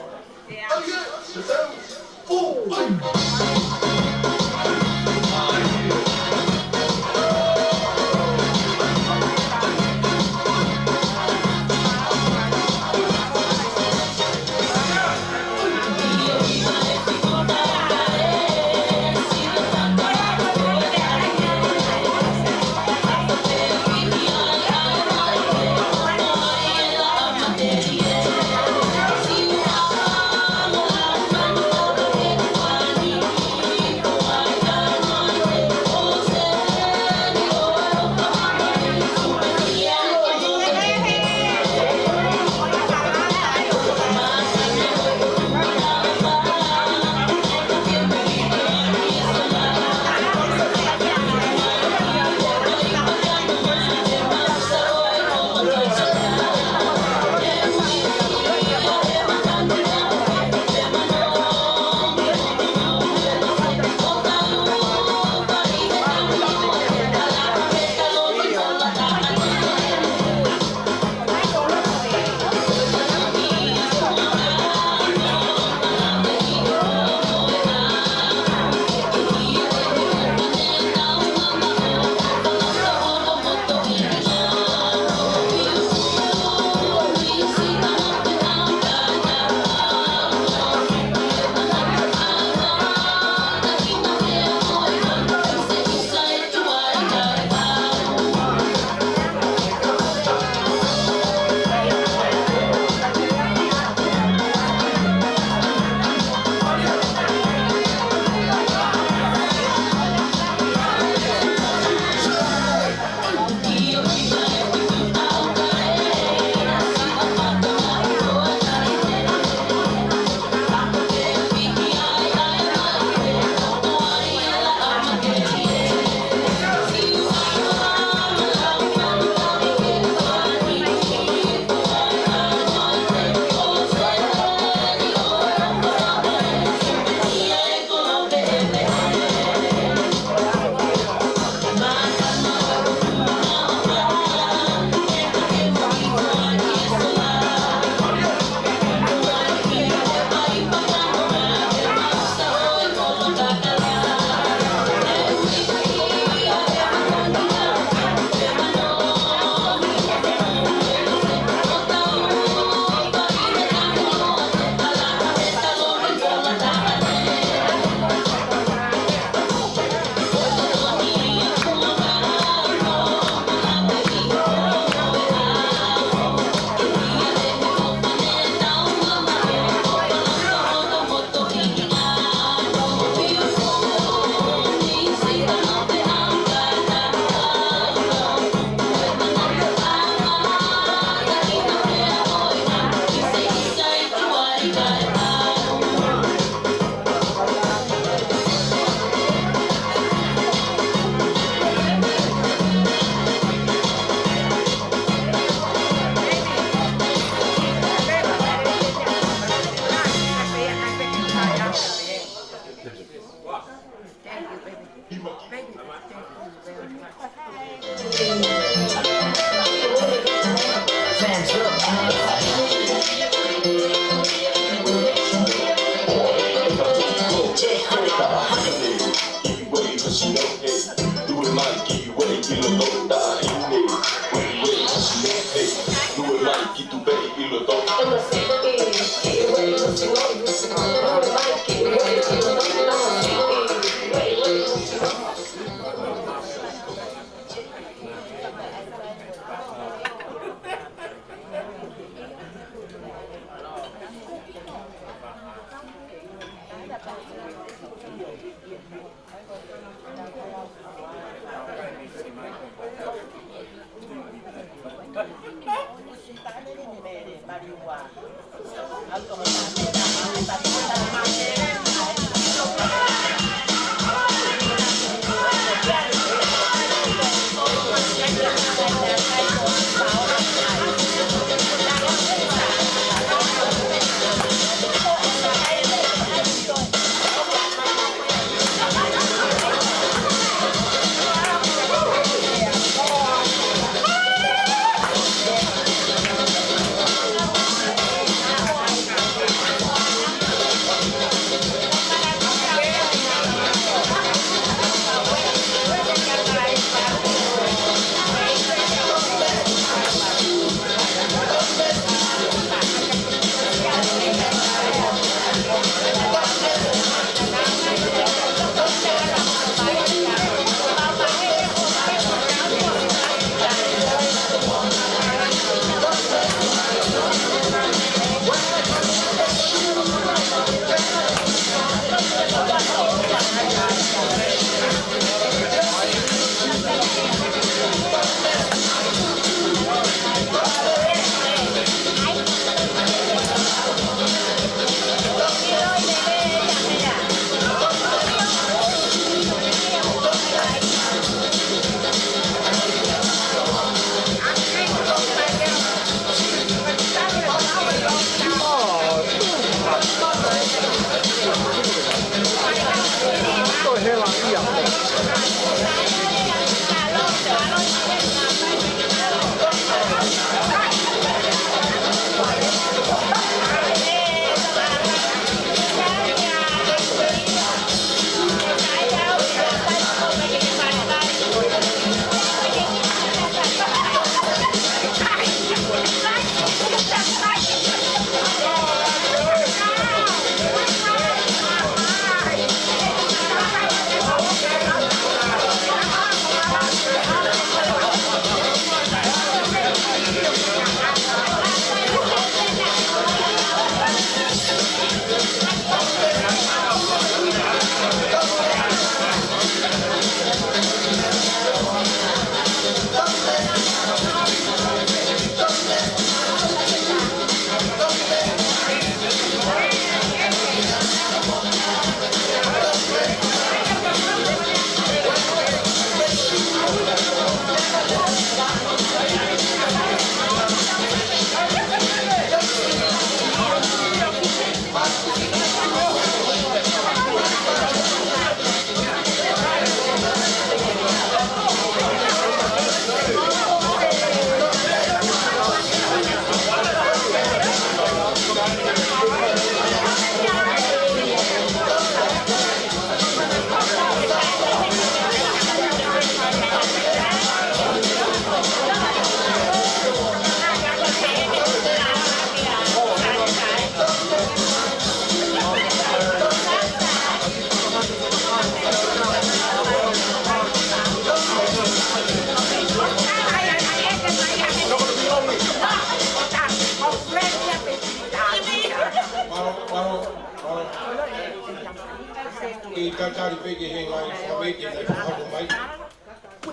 ʻI tatali pē ki he ngaahi fakameʻa naʻe fakahoko mai.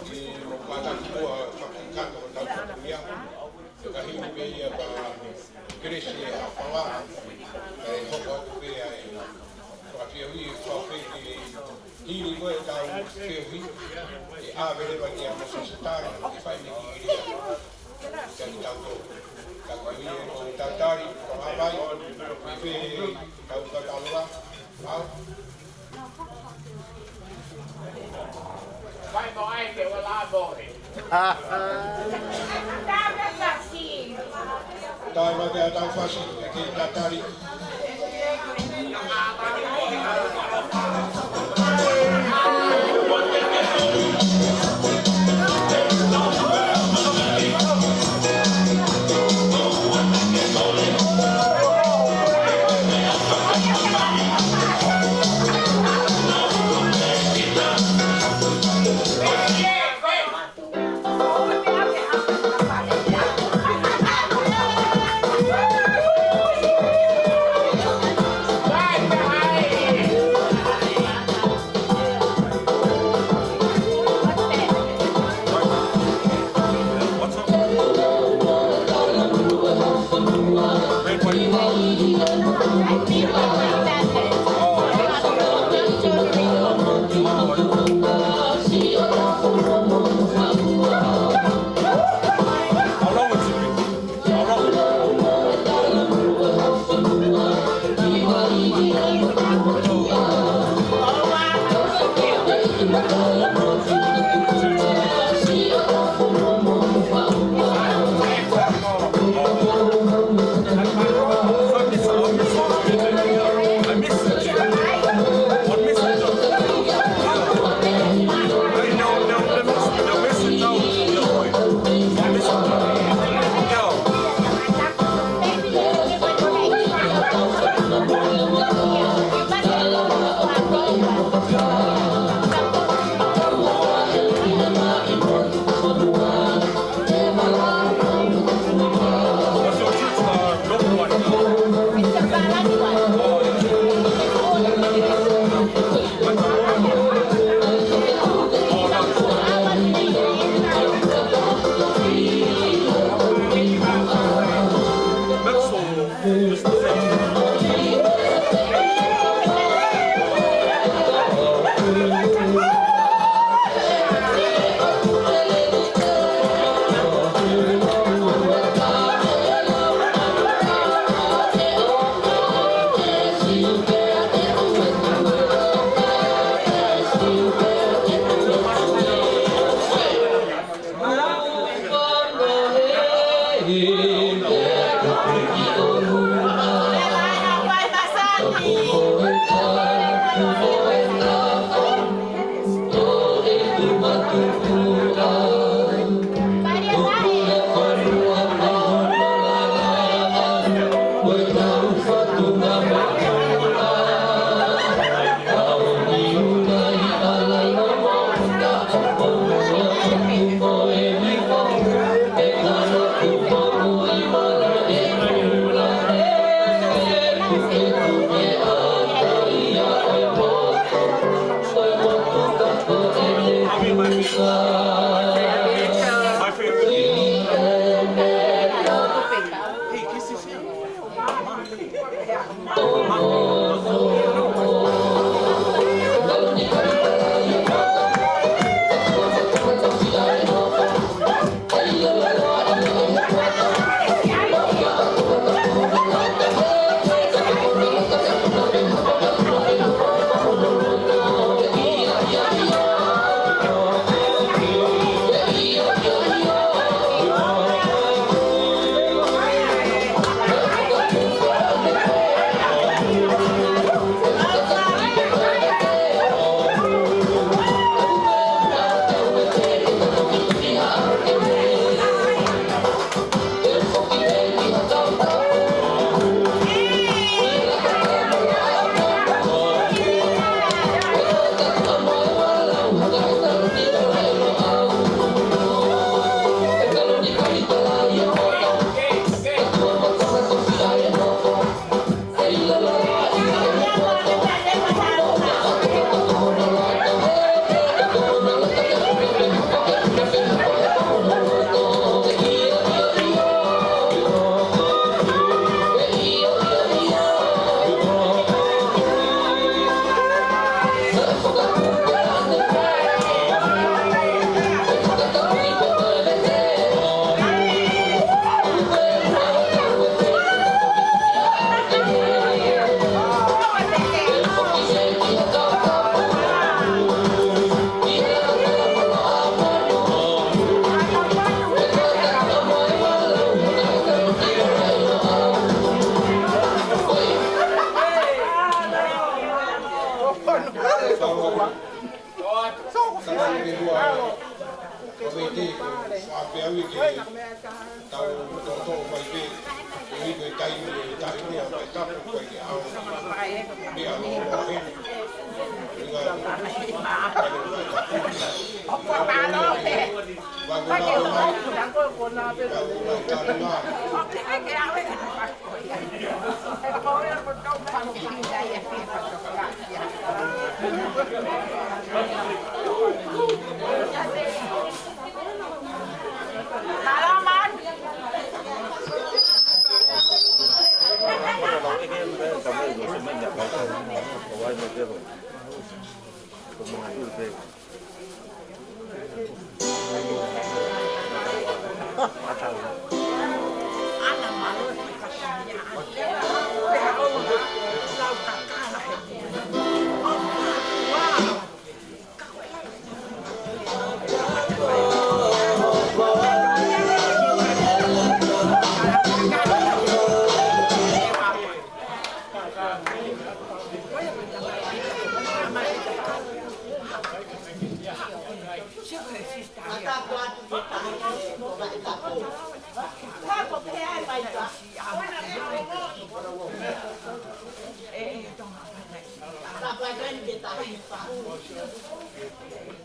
ʻI mo kātaki kua fakakakato o tau katoia. Ka himi pē ia ka kelesi ʻa e ʻAfio. Kae hoko atu pē ʻa e fakafeohi, fakafeohi. Hili ko e tau feohi. ʻE ʻave leva kia Mōsese Tali, ʻe fai mei ki Ilia. Kia kitautolu. Ka ko ia ko e tatali, ko e hapai, ʻi fē tau fakatalola. Au. Fai mo ai ke ua la mohe. Ah. Taimi ke tau fasi, ke tatali.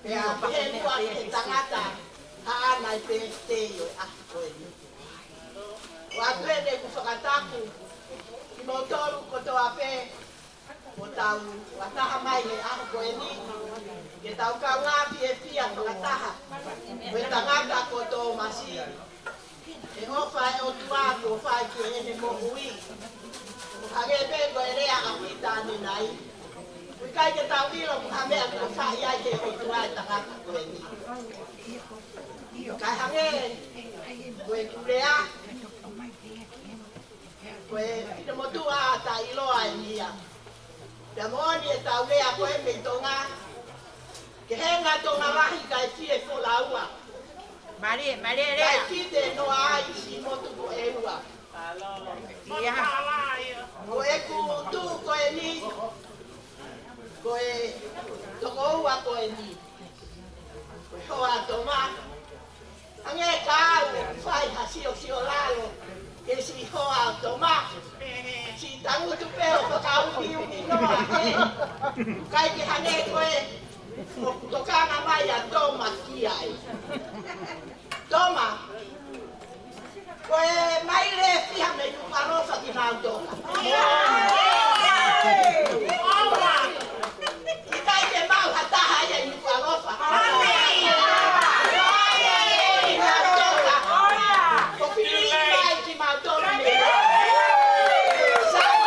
Pea pehē muʻa ki he tangata haʻana ʻi pē te io ʻa ko eni. ʻOatu ʻeku fakatapu kimoutolu kotoa pē ʻoku tau fakataha mai he ʻaho ko eni, ke tau kaungā fiefia fakataha mo e tangata ko Tōmasi, he ʻofa ʻa e ʻOtua kuo fai ki heʻene moʻui. Hangē pē ko e lea ʻa Pita ʻanenai, ʻoku ʻikai ke tau ʻilo ko ha meʻa kuo fai ai ʻe he ʻOtua e tangata ko eni. Kae hangē ko ʻeku lea, ko e finemotuʻa taʻeʻiloa eni ia. Pea moʻoni ʻetau lea ko e mei Tonga, ke henga Tonga lahi kae fie folaua. Mālie, mālie lea. Kae fite noa ai siʻi motu ko ʻEua. Ko ʻeku tuʻu ko eni, ko e tokoua ko eni, ko e hoa ʻo Toma. Hangē ka u fai ha siosio lalo ki he siʻi hoa ʻo Toma. Siʻi tangutu pē ʻo fakauniuni noa ē. ʻIkai ke hangē ko e ʻoku tokanga mai ʻa Toma ki ai. Toma, ko e maile ʻe fiha mei Nukuʻalofa ki Mount Tonga? ʻIkai ke maʻu ha taha ia ʻi Nukuʻalofa. Ko e fili mai ki Mount Tonga mei Sai.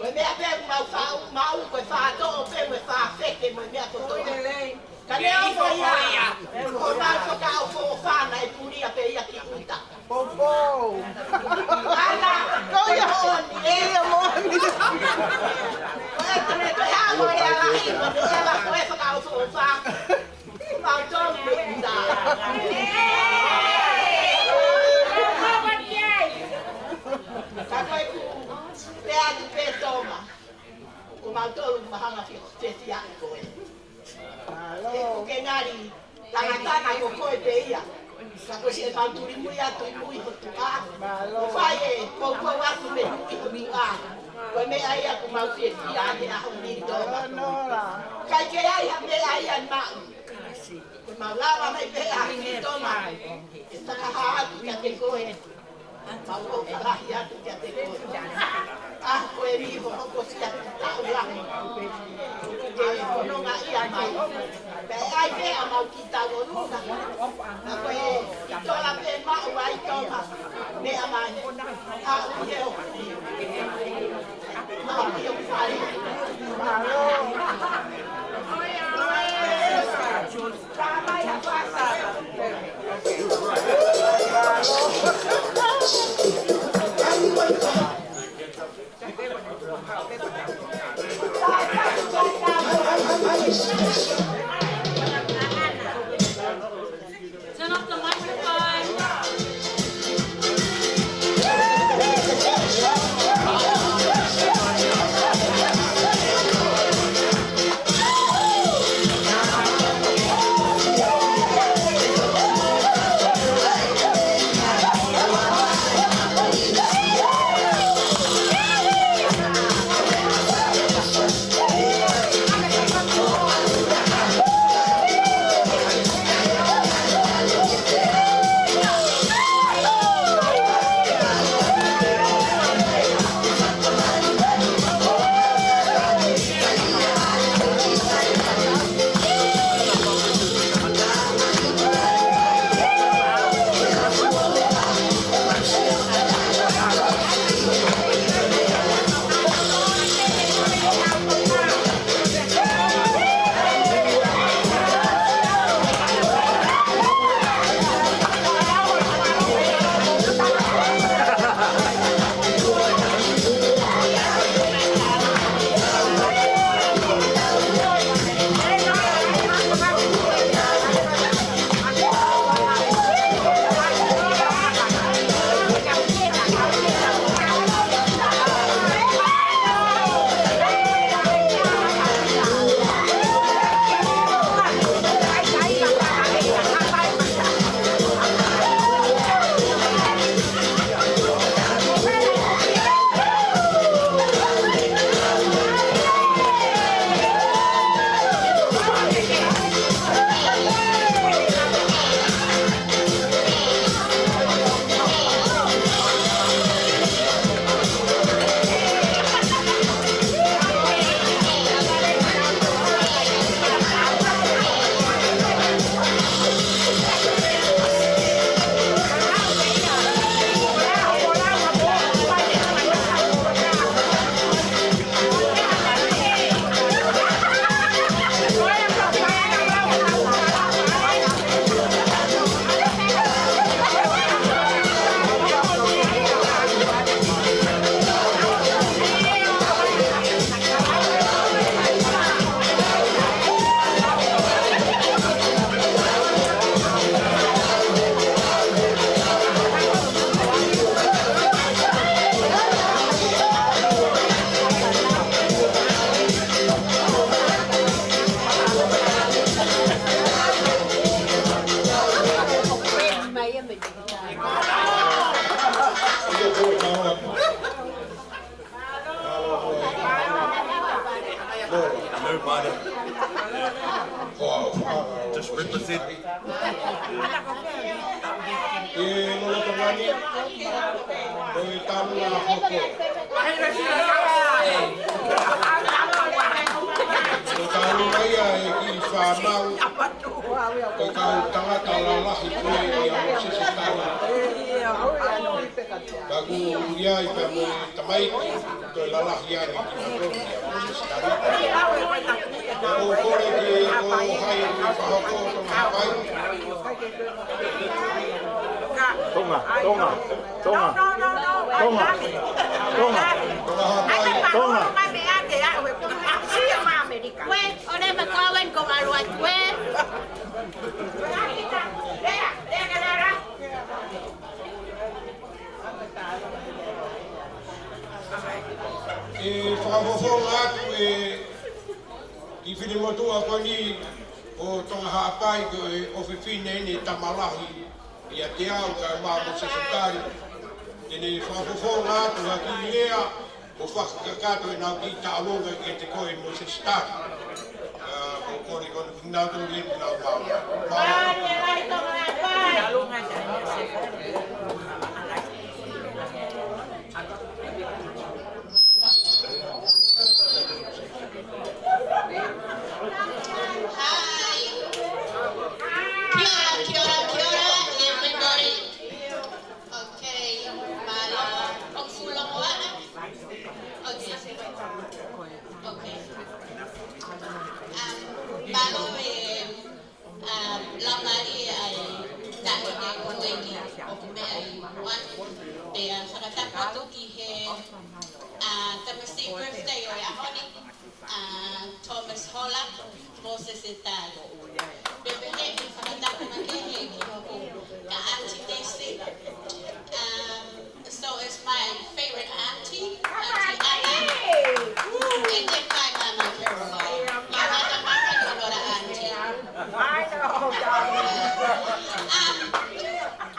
Ko e meʻa pē ʻoku mau faʻu, mau ko e faʻa toʻo pē mo e faʻa feke mo e meʻa kotoa. Ka neongo ia, ko ʻemau fakaʻofoʻofa naʻe pulia pē ia ki ʻuta. Poupou. Ana, ko ia. Ko e moʻoni, ʻe. Ia moʻoni. Ko e tane ko e hā mo e ala i, mo e ala ko e fakaʻofoʻofa. Mau tonu mei ʻuta. Ka ko ʻeku pehē atu pē Toma, ko mautolu mahanga fio, te tia ko e. Mālō. He ʻoku ke ngali tangatanga ko koe pē ia. Ka ko siʻe mau tuli mui atu ʻi mui ho tuʻa. Mālō. ʻO fai e poupou atu mei mui ho tuʻa. Ko e meʻa ia ʻoku mau fiefia ai he ʻaho ni Toma. Mālō. ʻIkai ke ʻi ai ha meʻa ia ʻe maʻu. Ko e mau lava mai pē ʻa e Toma. ʻE fakahā atu kiate koe. Mau ʻofa lahi atu kiate koe. ʻA ko e niʻihi hokosia taʻu lahi. Ke fonongaʻia mai. Pea ʻai pē ʻa mau ki tau o luna. Ka ko e tola pē maʻu ai Toma. Meʻa mai. ʻA ʻu ke o. Mau ki o fai. Mālō. Just represent. ʻE lolotonga ni, ko e talu ʻa hopo. Ko e talu mai ʻa e kiʻi fānau, ko e kau tangata lalahi ko ē ʻia Mōsese Tali. Ka ʻoku ʻi ai pē mo e tamaiki, toe lalahi ange kimautolu ʻia Mōsese Tali. Pea ʻoku ou kole ki he kau hai ʻoku fakahoko Tonga Haʻapai. Tonga, Tonga, Tonga. Tonga, Tonga. Tonga Haʻapai. Tonga. ʻE fakafofonga atu e kiʻi finemotuʻa ko eni ʻo Tonga Haʻapai, ko e ʻofefine ʻeni ʻa e tama lahi ʻiate au kae ʻumaʻā Mōsese Tali. Te ne fakafofonga atu ha kiʻi lea ʻo fakakakato ʻenau kiʻi taʻalonga kiate koe Mōsese Tali. ʻA, ko e kole ko eni kinautolu ʻe nau mau. Mau. Hi. Kia ora, kia ora, kia ora, everybody. Okay, mālō. ʻOku fuʻu longoaʻa? Okay. Okay. Um, mālō e, um, laumālie ʻa e taʻahine ko eni ʻoku meʻa ʻi Wani. Pea fakatapu atu ki he, uh, tamasiʻi birthday ʻo e ʻaho ni, ʻa Thomas Hola, Mōsese Tali. Pea pehē ʻe fakatapu makehe ki hoku, ka Aunty Nesi. Um, so is my favorite auntie, Aunty Ana. And then my mama, Caroline. My mother, mama, you know the auntie. Um,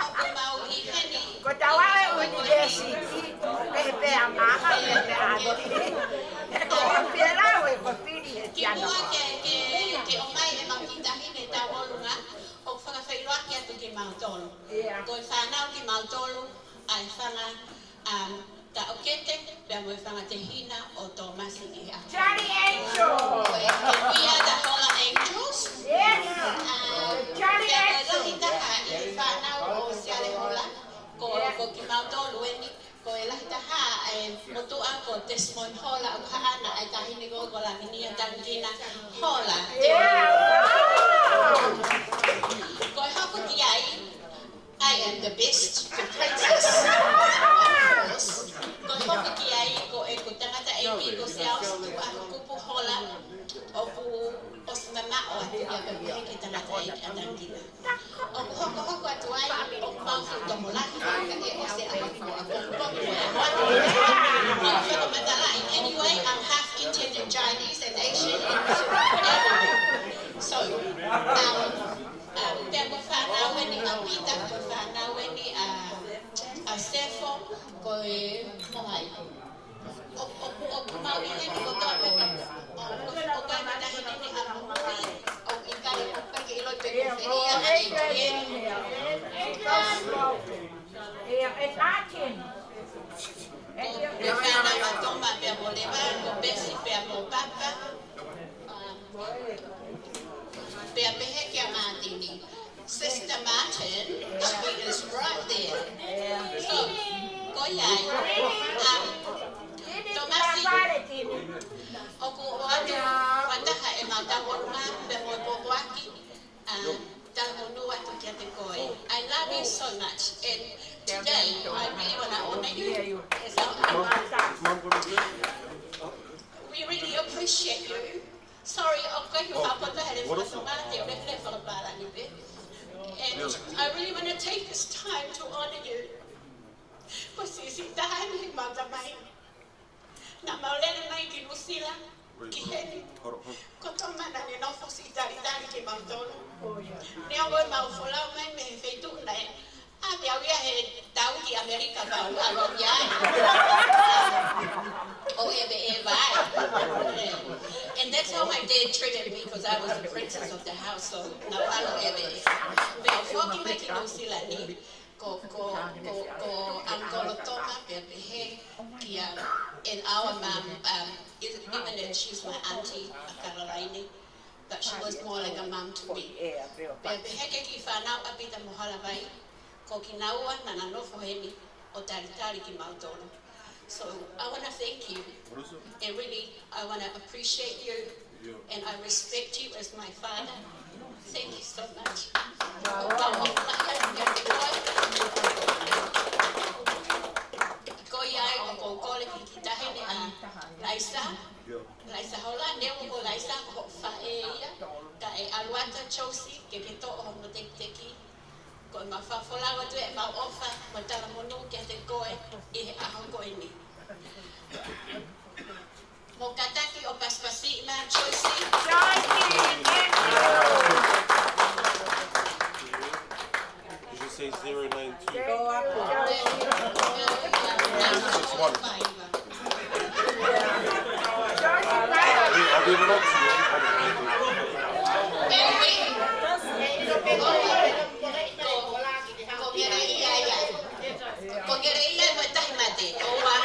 ʻoku mau ʻi heni. Ko tau ʻa e university, pehē pē ʻa mama, pehē pē ʻa aunty. Ko pē lau e ko Pili he tiano. Kimuʻa ke, ke, ke ʻomai ʻemau kiʻi taʻahine tauʻolunga, ʻoku fakafeʻiloaki atu kimautolu. Ko e fānau kimautolu, ʻa e fanga, um, taʻokete, pea mo e fanga tehina ʻo Tōmasi ʻi he ʻaho. Charlie Angel. Ko e, ko e, we are the Hola Angels. Yes. Um, Charlie Angel. Pea ko e lahi taha ʻi he fānau ʻo Siale Hola, ko, ko kimautolu eni, ko e lahi taha e motuʻa ko Desmond Hola ʻoku haʻana ʻa e taʻahine ko, ko Lavinia Tangikina Hola. Yeah. Ko e hoko ki ai, I am the best, the princess, of course. Ko e hoko ki ai ko ʻeku tangataʻeiki ko Siaosi Tuʻahokupu Hola, ʻoku ʻosi mamaʻo atu ia pea pehē ki he tangataʻeiki ʻa Tangikina. ʻOku hokohoko atu ai, ʻoku mau fuʻu tokolahi, ka ʻe ʻosi e ʻaho ni mo e ʻapongipongi mo e ʻaho ni. ʻOku fakamatalaʻi, anyway, I'm half Indian and Chinese and Asian and everything. So, um, um, pea ko e fānau eni ʻa Pita, ko e fānau eni ʻa, ʻa Sefo, ko e mo hai. ʻO, ʻo, ʻoku mau ʻi heni kotoa pē. ʻO, ʻo, ʻo kai matahi ni ni a mui. ʻOku ʻikai, ʻoku ʻikai ke ʻilo pe ko fē ia ʻa e ʻEiki. Ko e fānau ʻa Toma pea mo Leva, ko Pesi pea mo Papa. Pea pehē kia Mātini. Sister Martin, she is right there. So, ko ia ai. Um, Tōmasi, ʻoku ʻoatu fakataha ʻemau tauʻolunga, pea mo e pōpoaki, um, tauʻolunga atu kiate koe. I love you so much, and today I really wanna honor you. We really appreciate you. Sorry, ʻoku ʻikai ke u fakapotopoto he fakatonga, te u lele fakapālangi pē. And I really wanna take this time to honor you. Ko e siʻisiʻi taha eni heʻemau tamai. Naʻa mau lele mai ki Nuʻusila, ki heni. Ko Toma naʻa ne nofo siʻi talitali kimautolu. Neongo ʻemau folau mai mei he feituʻu naʻe ʻave au ia he tau ki ʻAmelika, kau ʻalu au ia ai. ʻO ʻeveʻeva ai. And that's That's how my dad treated me because I was the princess of the house, so naʻa ku ʻalu ʻo ʻeve. Pea u foki mai ki Nuʻu Sila ni, ko, ko, ko, ko Uncle Toma pea pehē kia, and our mum, um, even though she's my auntie, a Caroline, but she was more like a mum to me. Pea pehē ki he kiʻi fānau ʻa Pita mo Halavai, ko kinaua naʻa na nofo heni ʻo talitali kimautolu. So I want to thank you. And really, I want to appreciate you. And I respect you as my father. Thank you so much. Ko ia ai ʻoku ou kole ki he kiʻi taʻahine ʻa Laisa. Laisa Hola, neongo ko Laisa ko hoʻo faʻē ia, ka ʻe ʻalu atu ʻa Josie ke ke toʻo hono tekiteki. Ko ʻemau fakafolau atu ʻemau ʻofa mo e talamonū kiate koe ʻi he ʻaho ko eni. Mou kātaki ʻo pasipasiʻi mai Josie. Josie, thank you. Did you say zero nine two? Six one. I'll be, I'll be able to. Ko Ngeleia ia. Ko Ngeleia mo e Tahi Mate. Ko ua.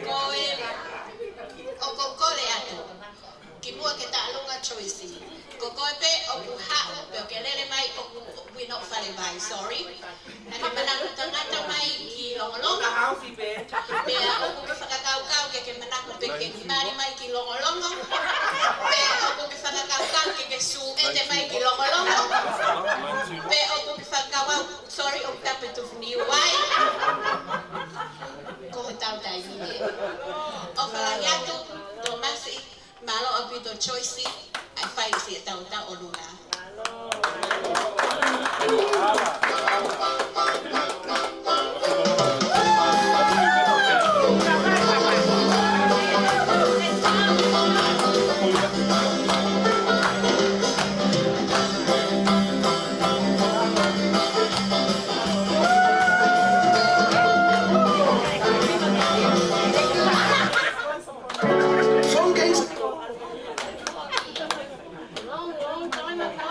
Ko e, ʻoku ou kole atu kimuʻa ke taʻalunga Josie. Ko koe pē ʻoku haʻu pē ʻo ke lele mai ʻoku, we not fale mai, sorry. Naʻa ke manako tangata mai ki Longolongo. Pea ʻoku ke fakakaukau ke ke manako pē ke mali mai ki Longolongo. Pea ʻoku ke fakakaukau ke ke sū ʻete mai ki Longolongo. Pea ʻoku ke fakakaukau, sorry, ʻoku tape tufu ni wai. Ko hotau taimi ē. ʻOfa lahi atu, Tomasi, mālō ʻaupito Josie, ʻa e fai siʻetau tauʻolunga. Long, long time ago.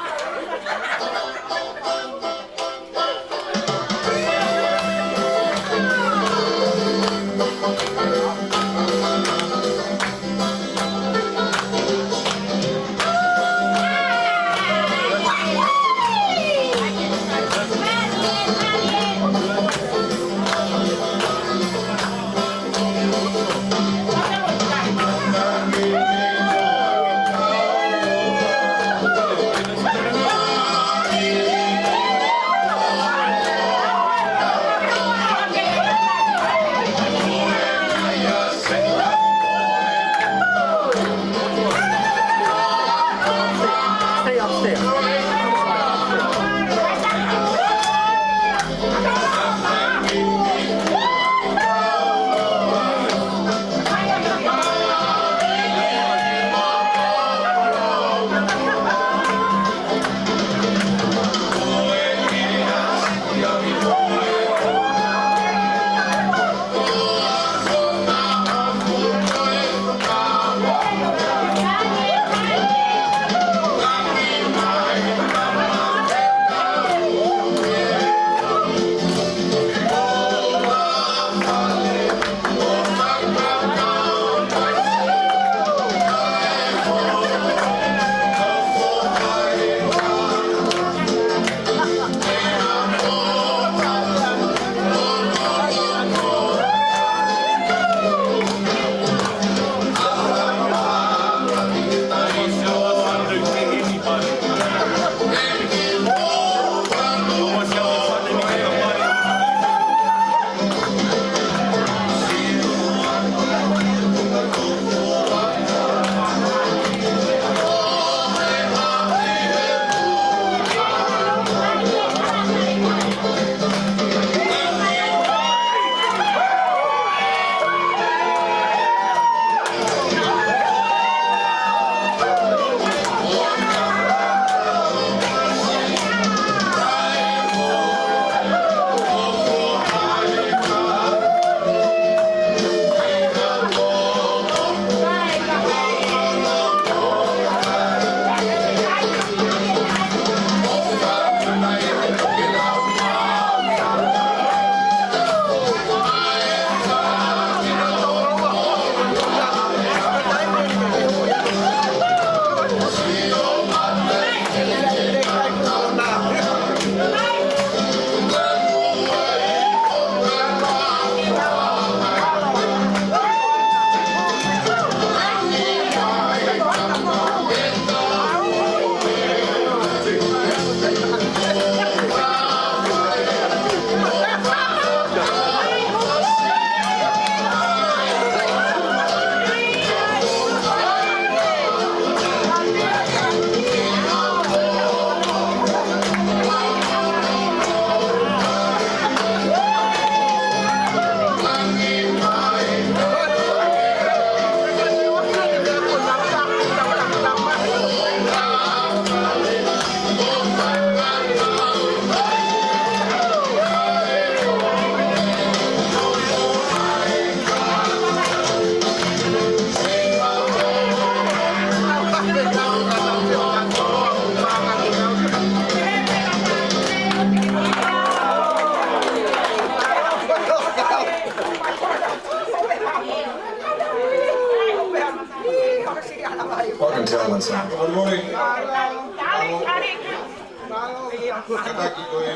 Mālō. Kātaki ko e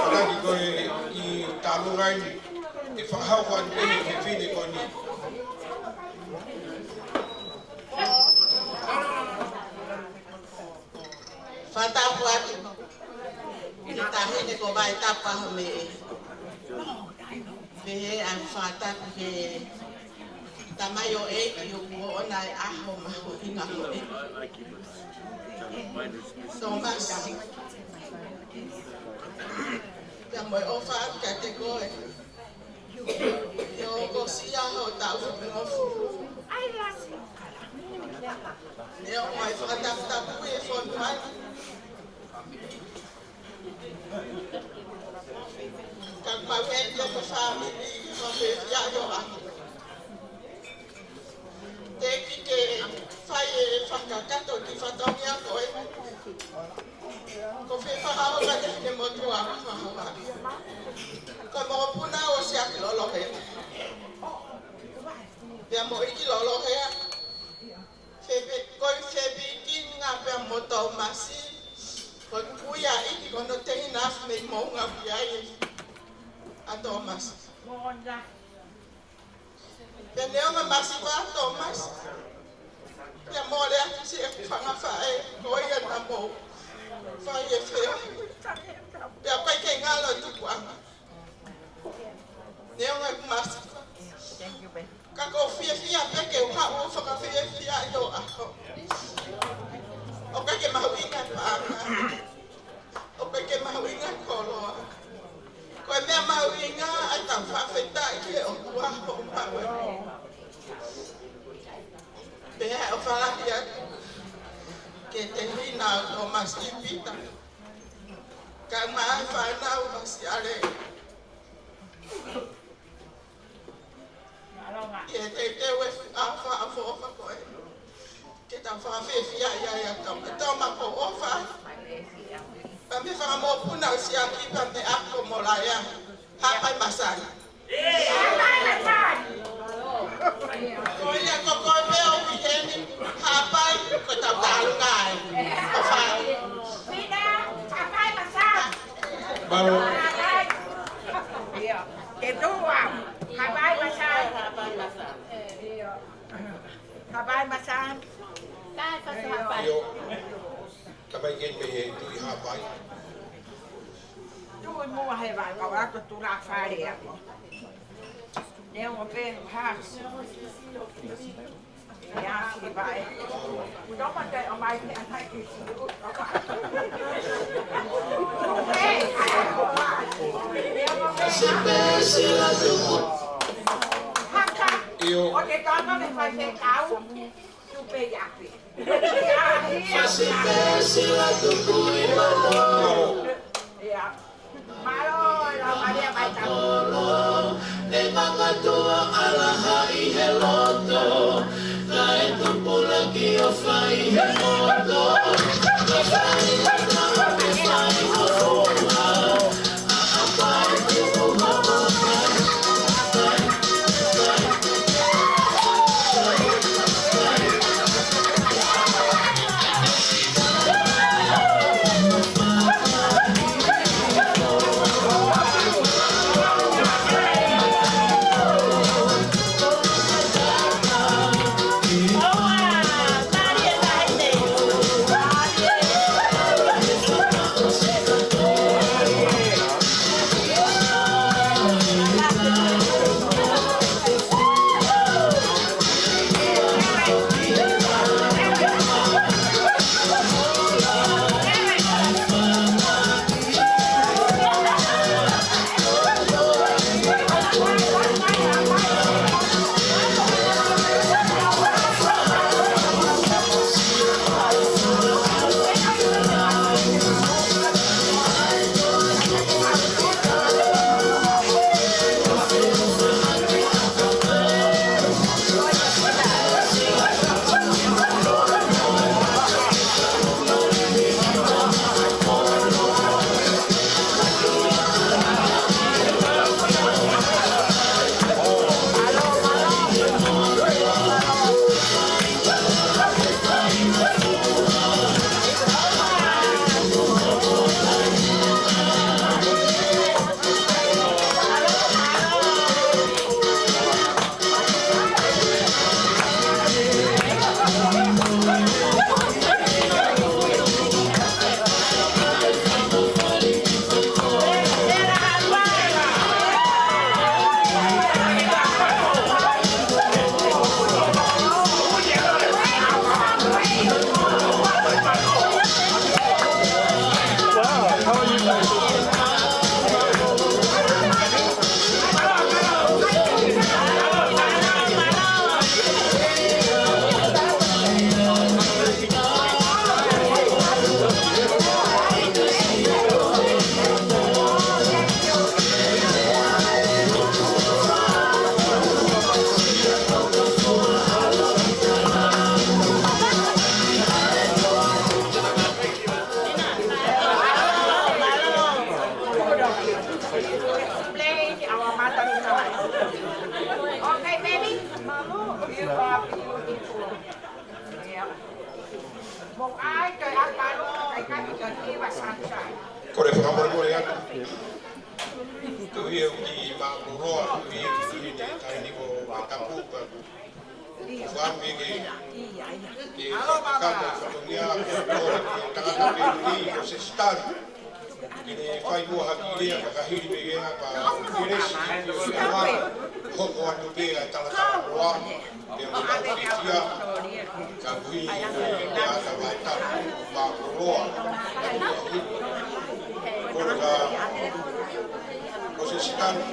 Kātaki ko e ʻi Talunga ni, ʻe fakahoko atu pē ʻe he fefine ko eni. Fakatapu atu ki he taʻahine ko Vaitapu Aho me e. Pehē ʻa e fakatapu ki he tamaioʻeiki ʻoku ʻoʻona e ʻaho mahuʻinga ko eni. Tōmasi. Pea mo e ʻofa atu kiate koe. ʻIo, ko sia ho taʻu hongofulu. Neongo ʻa e fakataputapui e fonua ni, ka ʻoku mau heni ko e fāmili, ko e fiefia ʻo ʻaho. Teʻeki ke fai e fakakakato ki he fatongia ko ē. Ko fē fakahoa ka te hine motua fakahoa. Ko e mokopuna ʻosi ʻaki lolo he. Pea mo ʻEiki Lolohea. Fepe-, ko e fepikinga pea mo Tōmasi. Ko e kui ʻa ʻEiki ko hono tehina afi mei Moʻunga Viti ai ʻa Tōmasi. Pea neongo masiva ʻa Tōmasi, pea mole ʻaki siʻeku fanga faʻē, ko ia naʻa mou fai e feohi. Pea ʻoku ʻikai ke ngalo e tupuʻanga. Neongo ʻeku masiva. Ka ʻoku ou fiefia pē ke u haʻu ʻo fakafiefia ʻi ho ʻaho. ʻOku ʻikai ke mahuʻinga e paʻanga. ʻOku ʻikai ke mahuʻinga e koloa. Ko e meʻa mahuʻinga ʻa e tau fakafetaʻi ki he ʻOtua hoʻo maʻu e moʻui. Pea ʻoku ou fālaki atu ki he tehina ʻo Tōmasi Pita. Kae ʻumaʻā e fānau Masiale. ʻI he teuteu e ʻaho fakaʻofoʻofa ko ē. Ke tau fakafiefia ai ʻa e ʻOtua. Tō ma ko ʻofa. Pea mo e fanga mokopuna ʻosi ʻaki pea mo e ako mo laia. Hapai masani. Ko ia ko koe pē ʻoku ʻi heni. Hapai ko e tau talunga ai. ʻOfa. Mālō. Ke tuʻu au. Hapai masani. Hapai masani. ʻIo. Ka mai ke mei he Tuʻi Hapai. Tuʻi muʻa he vai, ka ʻoatu tulafale ako. Neongo pē ha. ʻIa, si vai. Toma te o mai te anai ki si. ʻIo. O te tama me fai fekau. Tupe i api. Fasi pē sila tuku i mano. ʻIa. Mālō, ʻa Malia mai tau. Kolo, ne makatua ʻalaha ʻi he loto. Kae tupulaki ʻo fai he moto. Ka fai lata ʻo me fai ho fua. You are beautiful. Yeah. Mo ai to a palo ai ka i to give us sunshine. Ko e fakamolemole atu. Ko ia ʻoku mālō, ko ia ʻoku ʻi ai e taimi ko e tapu ka. Ko e fakamolemole ke fakakakato e fatongia ko e tangata pē ni ko Sesitani. Ke ne fai muʻa ha kiʻi lea ka hili pē ia ka kelesi ki he ʻOtua. Hoko atu pē ʻa e talatala loa, pea mo e fiefia, ka ui, pea ka vaitapu, mālō. Ko e ka, ko Sesitani.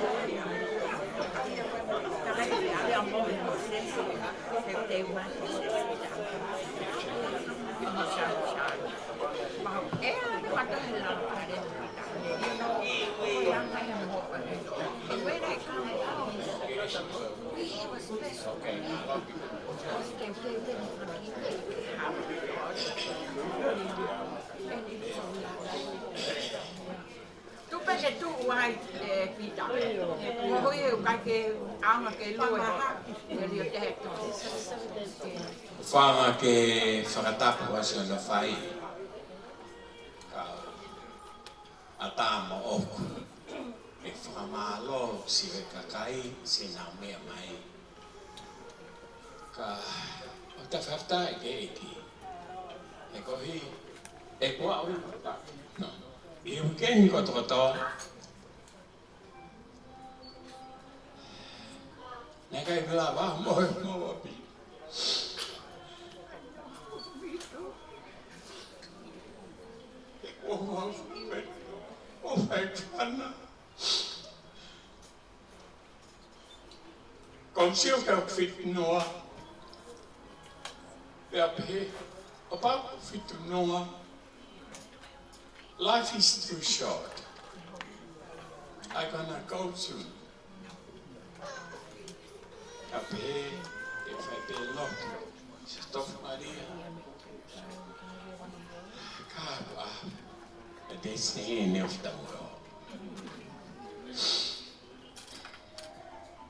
Tupe ke tuʻu ai, ē, Pita. Ko e ʻuhi he ʻikai ke anga ke lue. Ke lio te he tō. Fanga ke fakatapu ʻa siʻono fai. Ka ʻatā moʻoku. Ke fakamālō siʻi kakai, siʻi nau meʻa mai. Ka, ʻoku tau fakafetaʻi ki he ʻEiki. He ko e ʻuhi, ʻe kuo ʻomi ʻa e tau. No. ʻI he uike ni kotokotoa. Naʻe ʻikai ke lava mo e mo wapi. ʻOku ou fai, ʻoku ou fai fana. Ko e sio ki he fitu noa. Pea pehē, ʻo pau fitu noa. Life is too short. I gonna go soon. Pea pehē, ʻe fai pē lotu. Sister Maria. Ka, a, a destiny of the world.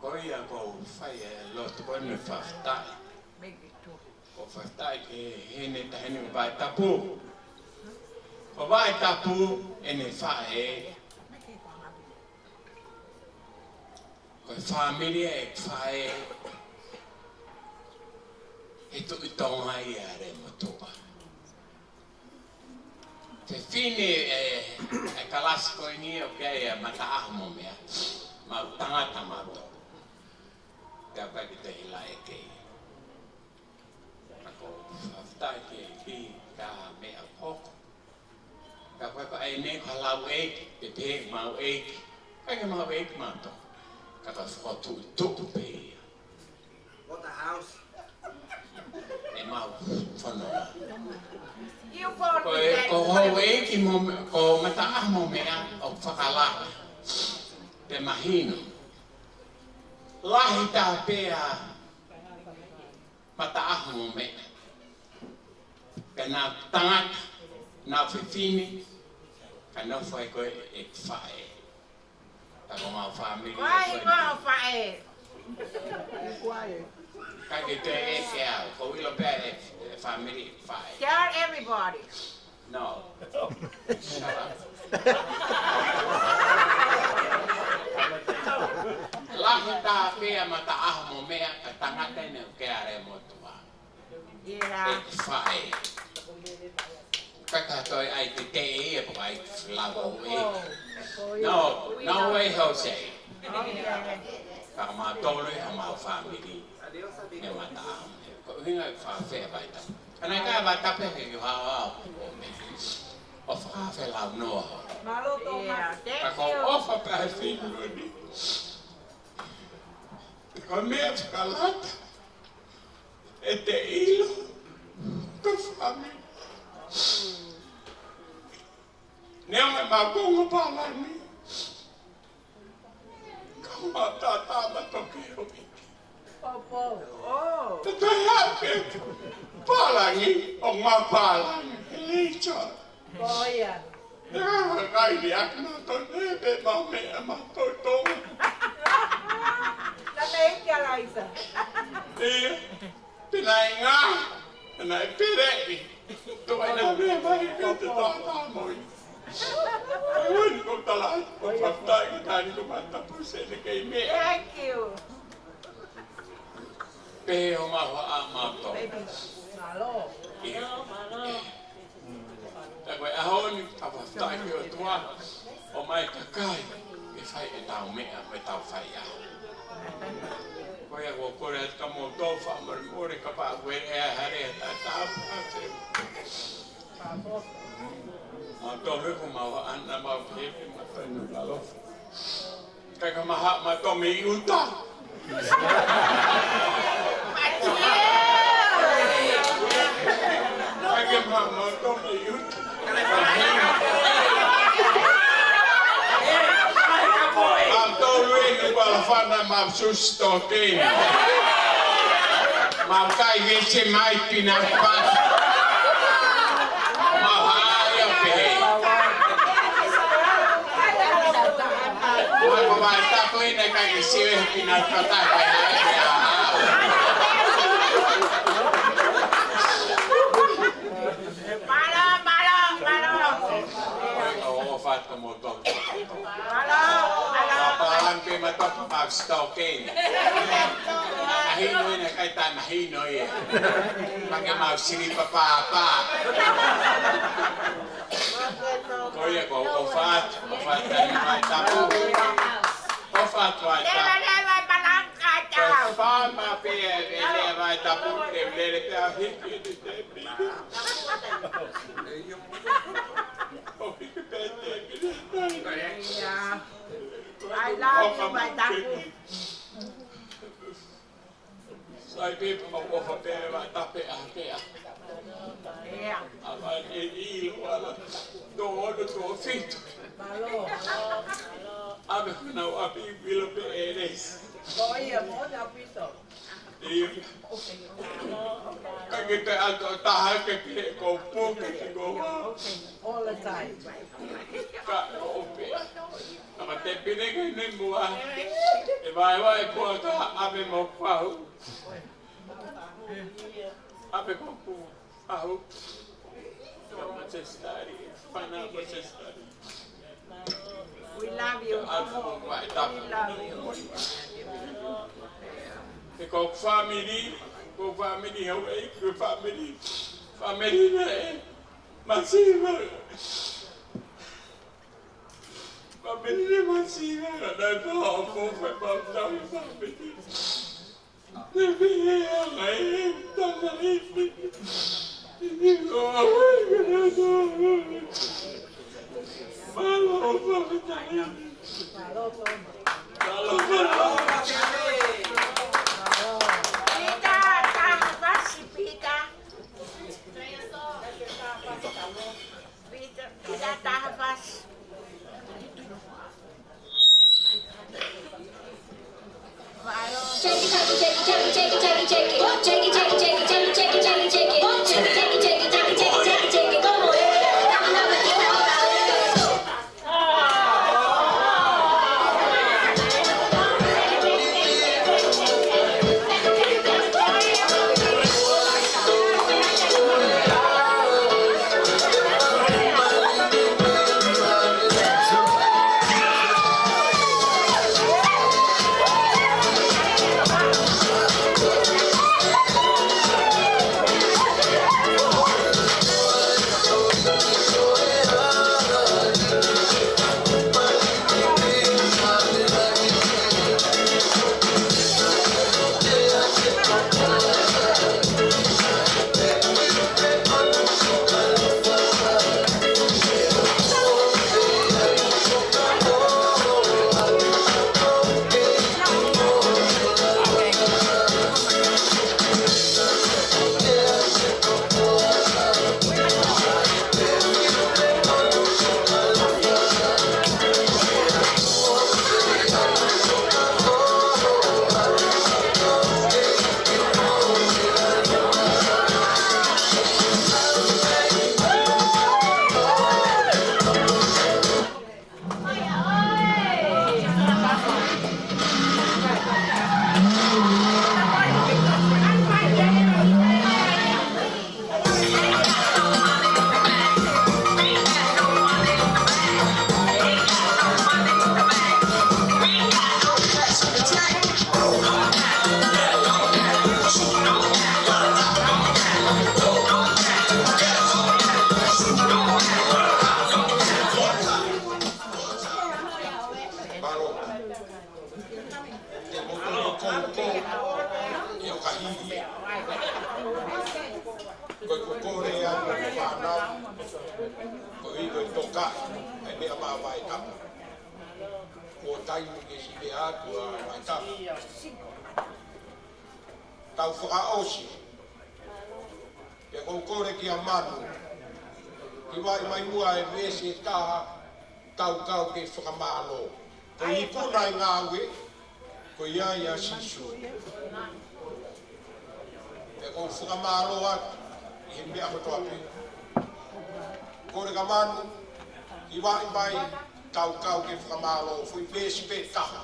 Ko ia ʻoku ou fai e lotu ko eni fakafetaʻi. ʻOku ou fakafetaʻi ki he ʻene taʻahine ko Vaitapu. Ko Vaitapu ʻene faʻē. Ko e fāmili ʻeku faʻē. He Tuʻi Tonga ia ʻa Lemotuʻa. Fefine, ē, e kalasi ko eni ʻoku ʻi ai ʻa Mataʻaho mo Meʻa, mau tangata mautolu. Pea paki te ila e kei. Ka ʻoku ou fakafetaʻi ki he ʻEiki ka meʻa hoko. Ka ko e ko e ʻai nei ko e lau ʻeiki, pe te mau ʻeiki. Ka ke mau ʻeiki mautolu. Ka ka fokotuʻutuʻu pē ia. Bought a house. ʻE mau fononga. Ko e, ko hoʻo ʻeiki mo, ko Mataʻaho mo Meʻa ʻoku fakalaka. Pea mahino. Lahi tā pē ʻa Mataʻaho mo Meʻa. Pea nau tangata, nau fefine, ka nau fai ko e ʻeku faʻē. Ka ko mau fāmili. Ko ai ko e faʻē? Ka ke te ʻeke au, ko ʻilo pē ʻe, ʻe fāmili faʻē. Tell everybody. No. Shut up. Lahi tā pē ʻa Mataʻaho mo Meʻa ka tangata ʻene ʻuke ʻa Lemotuʻa. Yeah. ʻEku faʻē. Ka ka toe ʻai te te ia pō ʻai te lau ʻo e. No, no way, Jose. Ka mautolu ʻi homau fāmili. Mei Mataʻaho. Ko e ʻuhinga ʻeku fakafeʻao Vaitapu. Ka naʻe ʻikai Vaitapu he ʻikai hao au. ʻO fakafelau noa. Mālō tō ma. Yeah, thank you. Ka ko e ʻofa pē he fili ni. Ko e meʻa fakalata. ʻE te ʻilo, ko e fāmili. Neongo ʻemau konga pālangi. Ka mau tātā ma toki hoki. Pau, pau. Oh. Te te hape pālangi, ʻo mau pālangi. Licha. Ko ia. Ia, kai liak ma to ne pe mau meʻa ma to to. Thank you, Eliza. Ia, pea naʻe ngā, naʻe peleʻi. Tō ai nā mea mai ke te tō tā moi. Ai, ko tala, ko fakafetaʻi ki tāni ko mata puse ne kei mea. Thank you. Pehē ʻo maua ʻa mātou. Baby. Mālō. Ia. Tā ko e ʻaho ni, fakafetaʻi ki he ʻOtua, ʻomai kakai, ke fai ʻetau meʻa, mo ʻetau fai ʻaho. Ko ia ko e kole atu kia moutolu, fakamolemole kapau ʻoku ʻi ai ha lea tatau, ʻa te. Mātou he ko mau ana mau pepe, mātou na kalo. Kai ka maha, mātou mei ʻuta. Kai ka maha, mātou mei ʻuta. Mātou lui ni kuala fana ma susi tokeni. Mau kai Vesemite peanut butter. Mau haʻi ʻo pehē. Mau ko mai tapu ina kai ke siwe he peanut butter kai haʻi ʻe au. Mālō, mālō, mālō. ʻOfa atu mo tō. Mālō, mālō. Pālangi pē mātou ka mau sitoke. Mahino ina kai tā mahino ia. Pake mau silipa pāpā. Ko ia ko ʻofa atu, ʻofa atu ʻi Vaitapu. ʻOfa atu Vaitapu. Leva, leva, malanga tau. ʻOfa ma pē e lea Vaitapu, te lele pē ʻa hiki ʻi te tepi. ʻO hiki pē te pili. Yeah. I love you, Vaitapu. Sai pē pau ʻofa pē Vaitapu ʻa pē ʻa. Yeah. ʻA vai e ilo ala. Tō ono, tō fitu. Mālō. ʻA me kuna ua pi pilo pē e reisi. Ko ia mo na pito. Ia. Ka ke te ato taha ke pē ko puke ke ko. All the time. Ka o pē. Ka ma te pine ke ne mua. E vai vai pua ka ʻave mo pau. ʻAve ko pau. Ka ma te study. Pana ma te study. We love you. Atu mo Vaitapu. We love you. He ko family, ko family, how e, ko family. Family na e. Masiva. Family na masiva. Na ko ko ko family. Pita, taha fasi, Pita. Pita, Pita, taha fasi. Ko e kole ʻa e fānau, ko e ʻuhi ko e toka ʻa e meʻa mavae tapu. Ko e taimi ke siʻi meʻa atu ʻa e tapu. Tau fakaʻosi. Pea ʻoku ou kole kia Manu, ke vaʻi mai muʻa e veesi ʻe taha, Tau Kau ke Fakamālō. Ko e ikuna ʻo e ngāue, ko ia ʻia Sīsū. Pea ʻoku ou fakamālō atu ʻi he meʻa kotoa pē. Kole kia Manu, ke vaʻi mai, Tau Kau ke Fakamālō, foʻi veesi pē ʻe taha.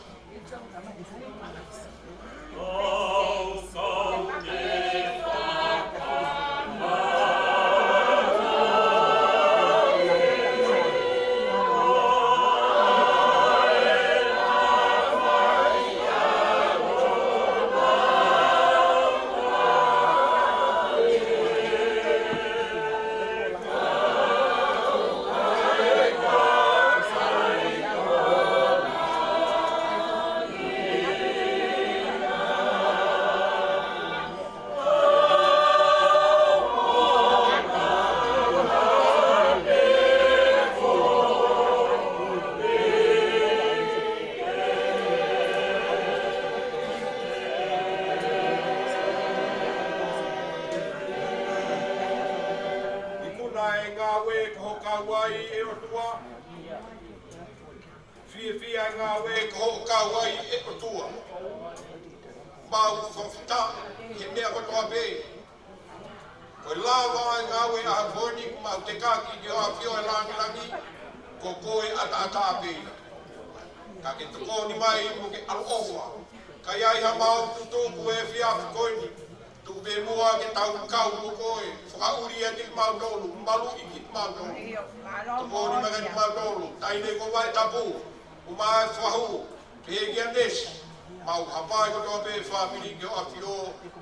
Ikuna ʻo e ngāue ka hoko ai ʻe ʻOtua. Fiefia ʻa e ngāue ka hoko ai ʻe ʻOtua. Mau fakafetaʻi he meʻa kotoa pē. Ko e lava ʻa e ngāue ʻa e foʻi ni, mau tekaki ki hoʻo ʻAfio ʻi he langilangi, ko koe ʻataʻatā pē ia. Ka ke tokoni mai mo ke ʻaloʻofa. Ka ʻi ai haʻamau tutuku he efiafi ko eni, tuku pē muʻa ke tau kau mo koe, fakaʻuli ʻiate kimautolu, maluʻi kimautolu. Tokoni mai kiate kimautolu, taʻahine ko Vaitapu, Umaʻā Fahu, pehē kia Nesi, mau hapai kotoa pē fāmili ki hoʻo ʻAfio,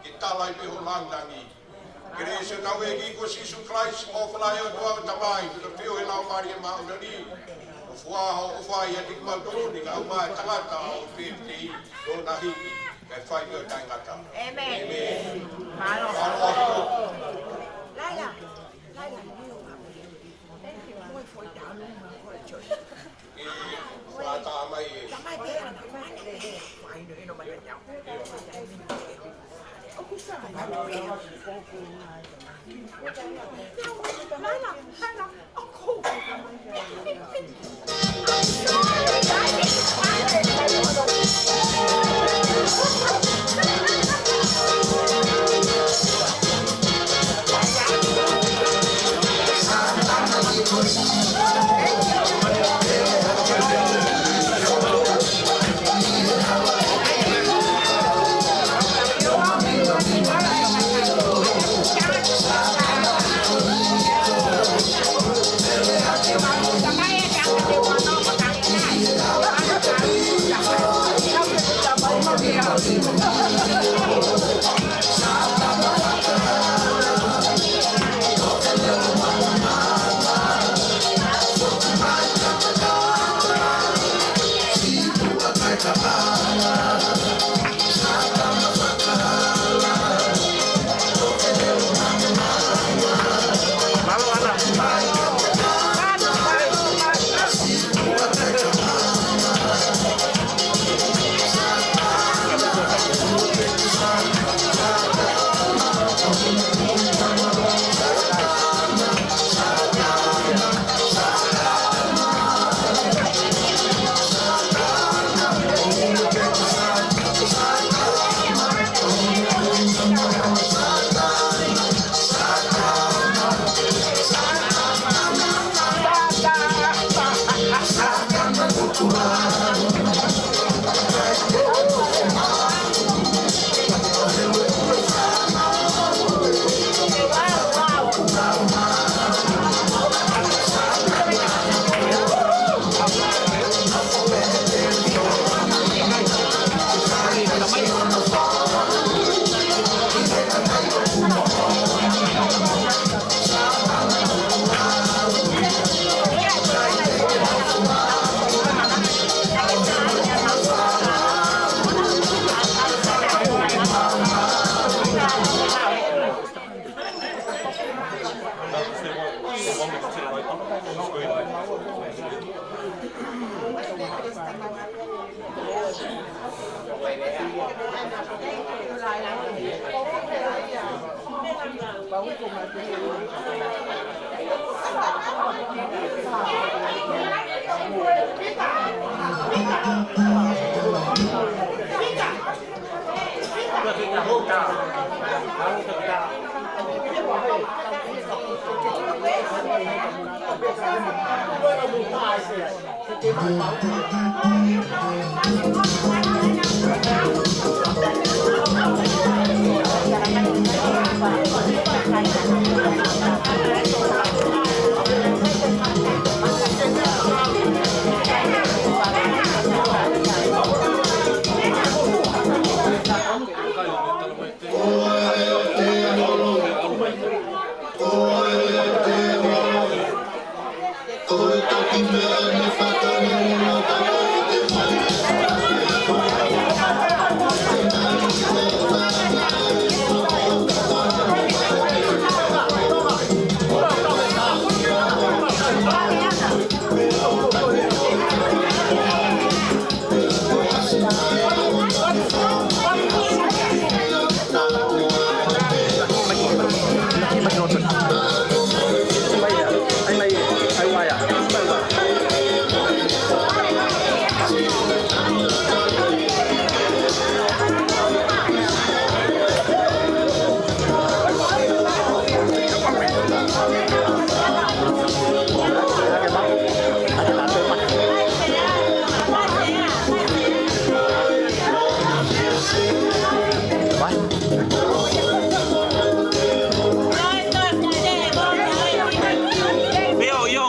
ke tala ai pē ho langilangi. Kelesi ʻa hotau ʻEiki ko Sīsū Kalaisi, ʻofa lahi ʻa e ʻOtua ko e Tamai, feohi ʻa e Laumālie Māʻoniʻoni, ʻo fua hoʻo ʻofa ʻiate kimautolu ni, kae ʻumaʻā e tangata ʻo e pēpitei, ʻo na hiki, kae fai pē ʻo taʻengata. ʻĒmeni. ʻĒmeni. Mālō. Mālō. Laila. Laila. Thank you. Fakatātā mai ē.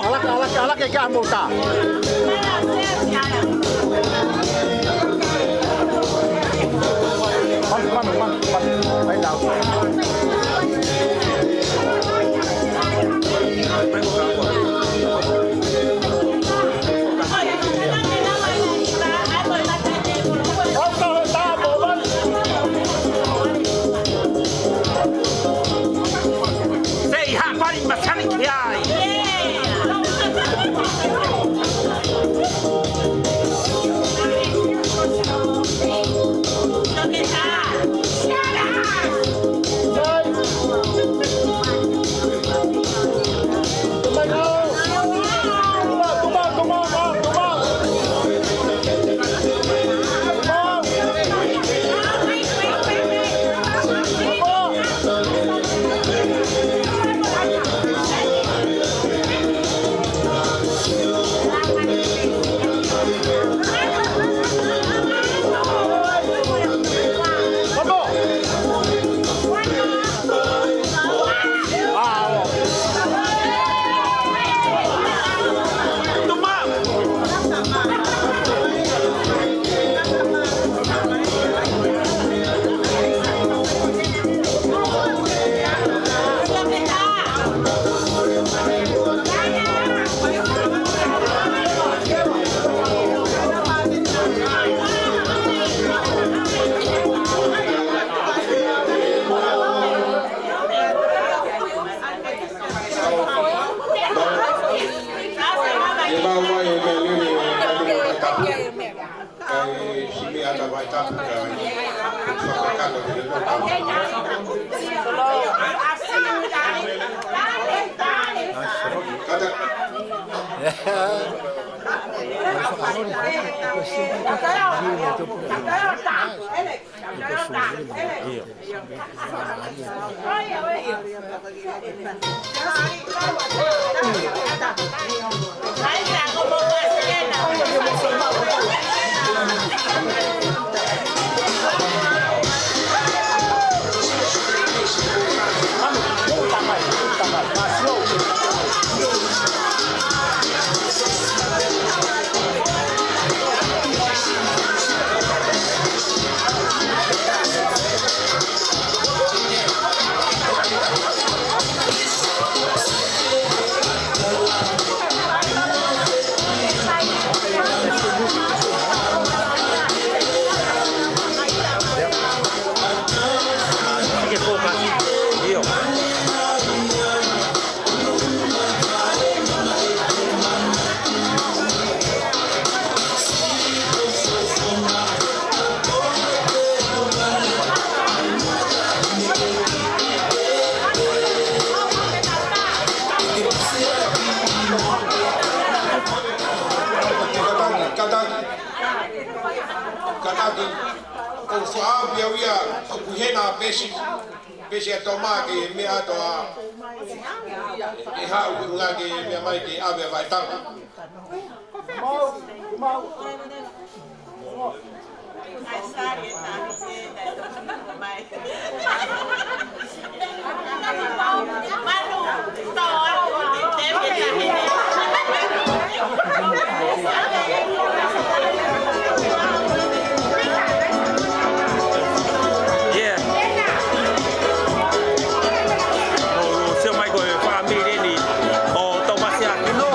Ala ke, ala ke, ala ke ka mo ta. Mami, mami, mami, mami. Ai, lau. Sei hapari masani ki ai. ʻOku faʻa pia ia ʻoku hena pesi, pesi ʻa Toma ke meʻa atu ā. Ke haʻu ʻuhinga ke meʻa mai ke ʻave ʻa Vaitau. Yeah. ʻO, ʻo sio mai ko e fāmili ni ʻo Tōmasi Akino.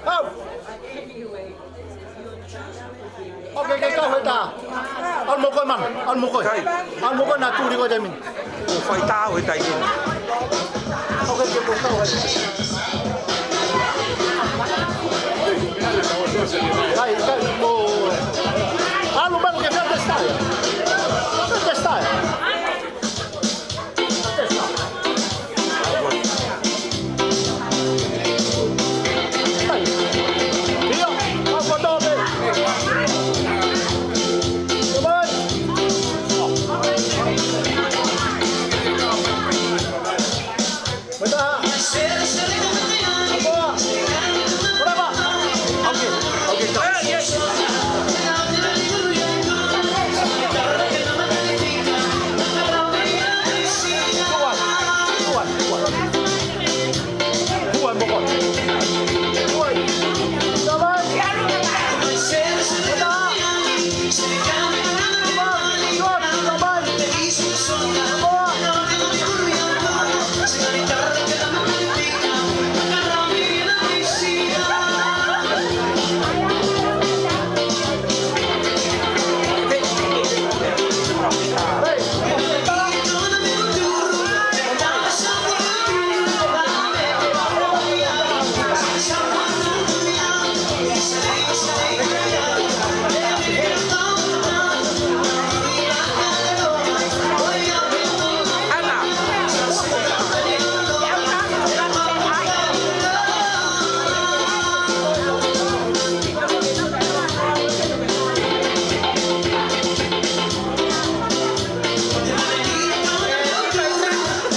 Kau. ʻOkei, kei kau he taha. ʻAlu mo koe, manu. ʻAlu mo koe. Kai. ʻAlu mo koe naʻa tuli koe he taimi ni. ʻOku fai taau he taimi ni. ʻOkei, kei kau he. Kai, kai, mo. ʻAlu manu ke fea te stai. Fea te stai.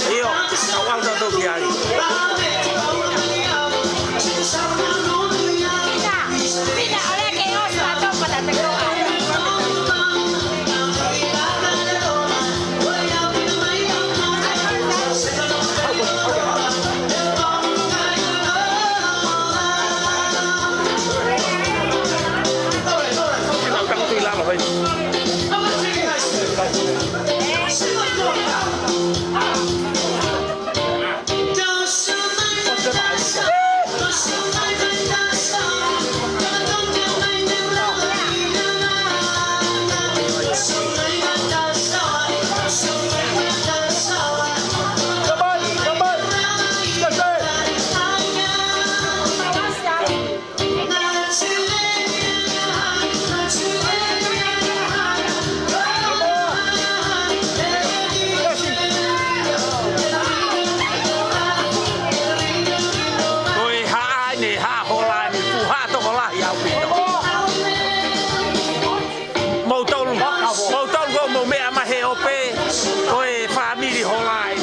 ʻIo, ka ʻoku ʻalu tautolu ki ai. Ko e haʻa eni, haʻa hola eni, fuʻu haʻa tokolahi ʻaupito. Moutolu, moutolu ko mou meʻa mai he ope, ko e fāmili hola eni.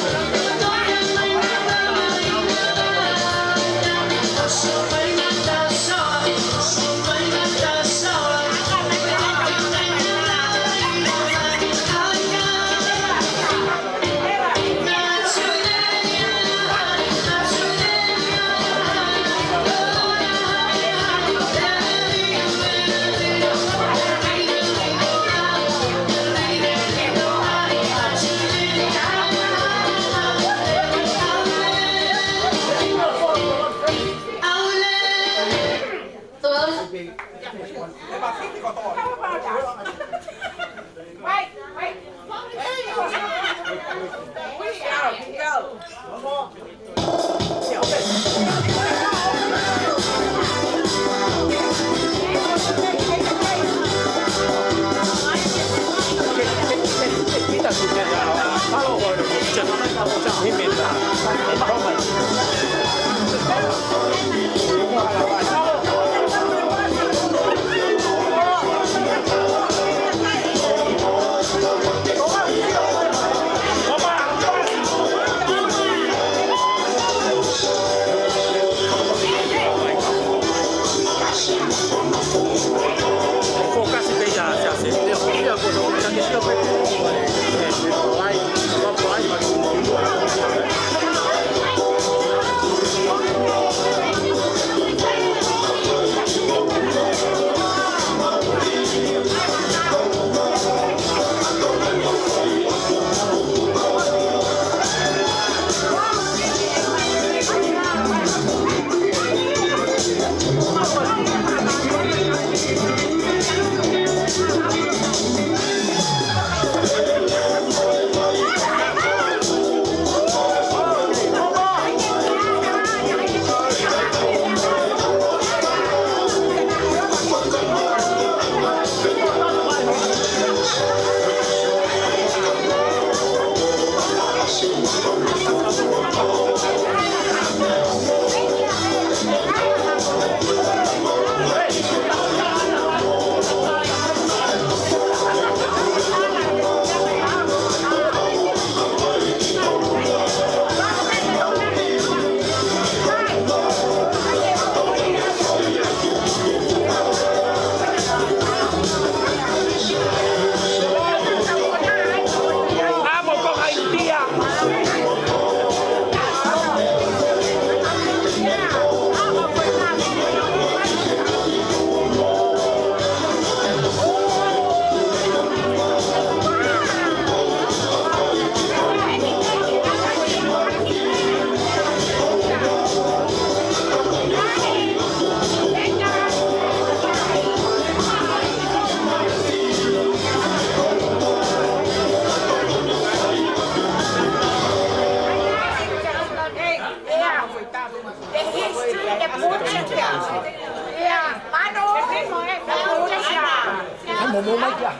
Momo mai kia.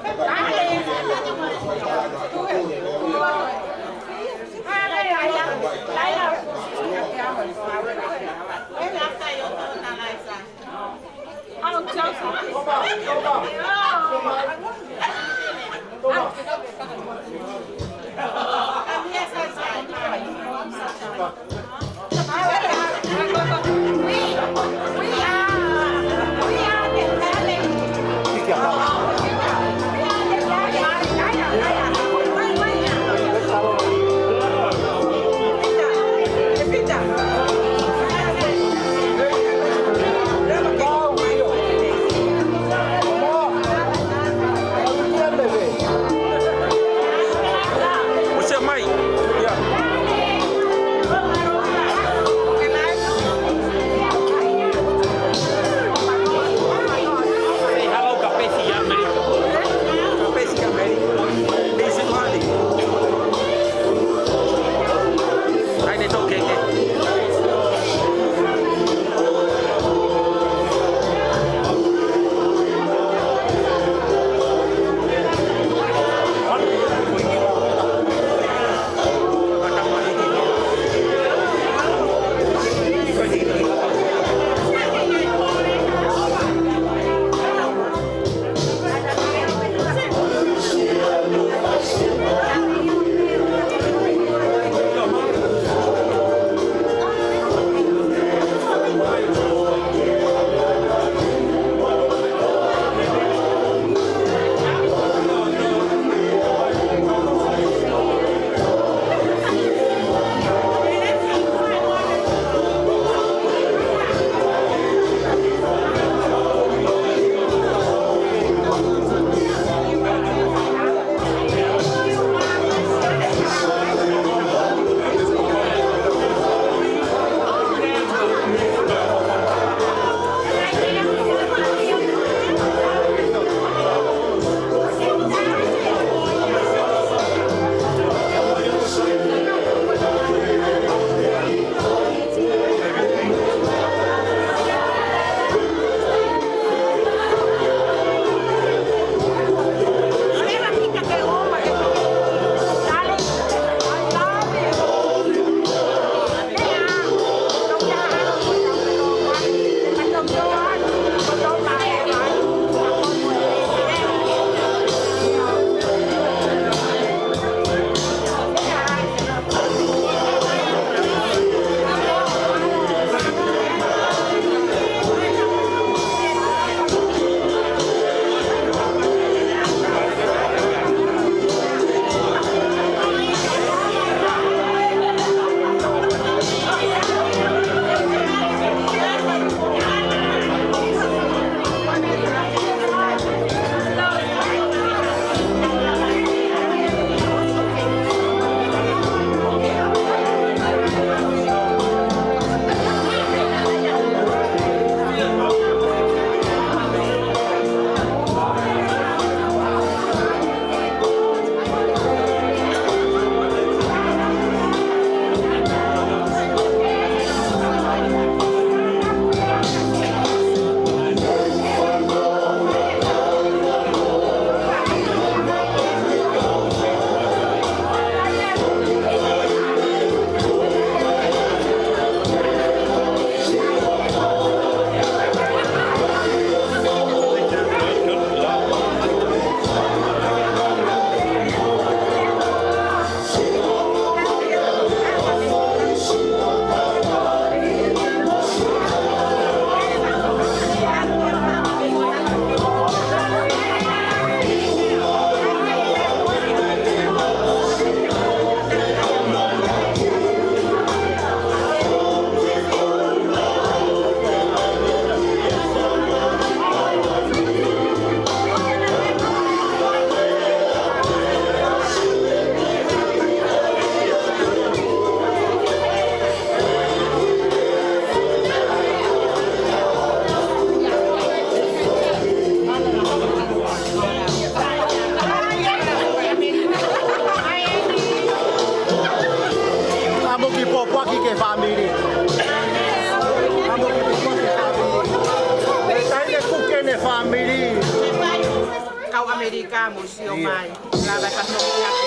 Amerika mo sio mai. Lava ka toki atu.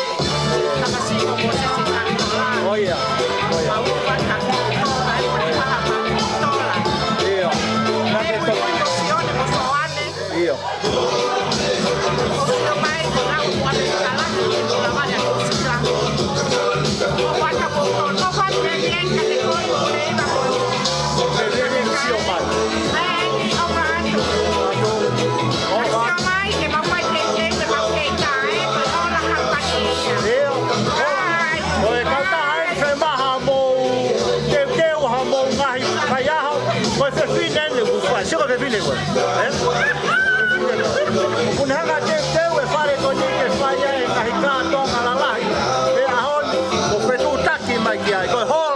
Tama siko mo se se tani tola. ʻIo. ʻIo. Mau ua ka tola, ʻio, ni maha ma tola. ʻIo. Naʻe ko i ko Sione mo Soane. ʻIo. Sio mai ko nau ua te kalaki ki tola vale a kusila. Mo ua ka po to, no fa te te ka te ko i ko le ma ko. Te te sio mai. Ai, ʻo ka atu. ʻO ka. Sio mai, ke mau fai ke ke, ke mau ke ka, ē, ko e ola ha pati ia. ʻIo. Ai. Ko e kautaha eni femaha mo teuteu ha mo ngaahi kaiaho. Ko e fefine eni ʻoku fai. Sio ko e fefine ko ē. Ē? Kuo ne hanga teuteu e fale ko eni ke fai ai e ngaahi kātoanga lalahi. ʻE ʻaho ni, ʻo fetuʻutaki mai ki ai. Ko e hola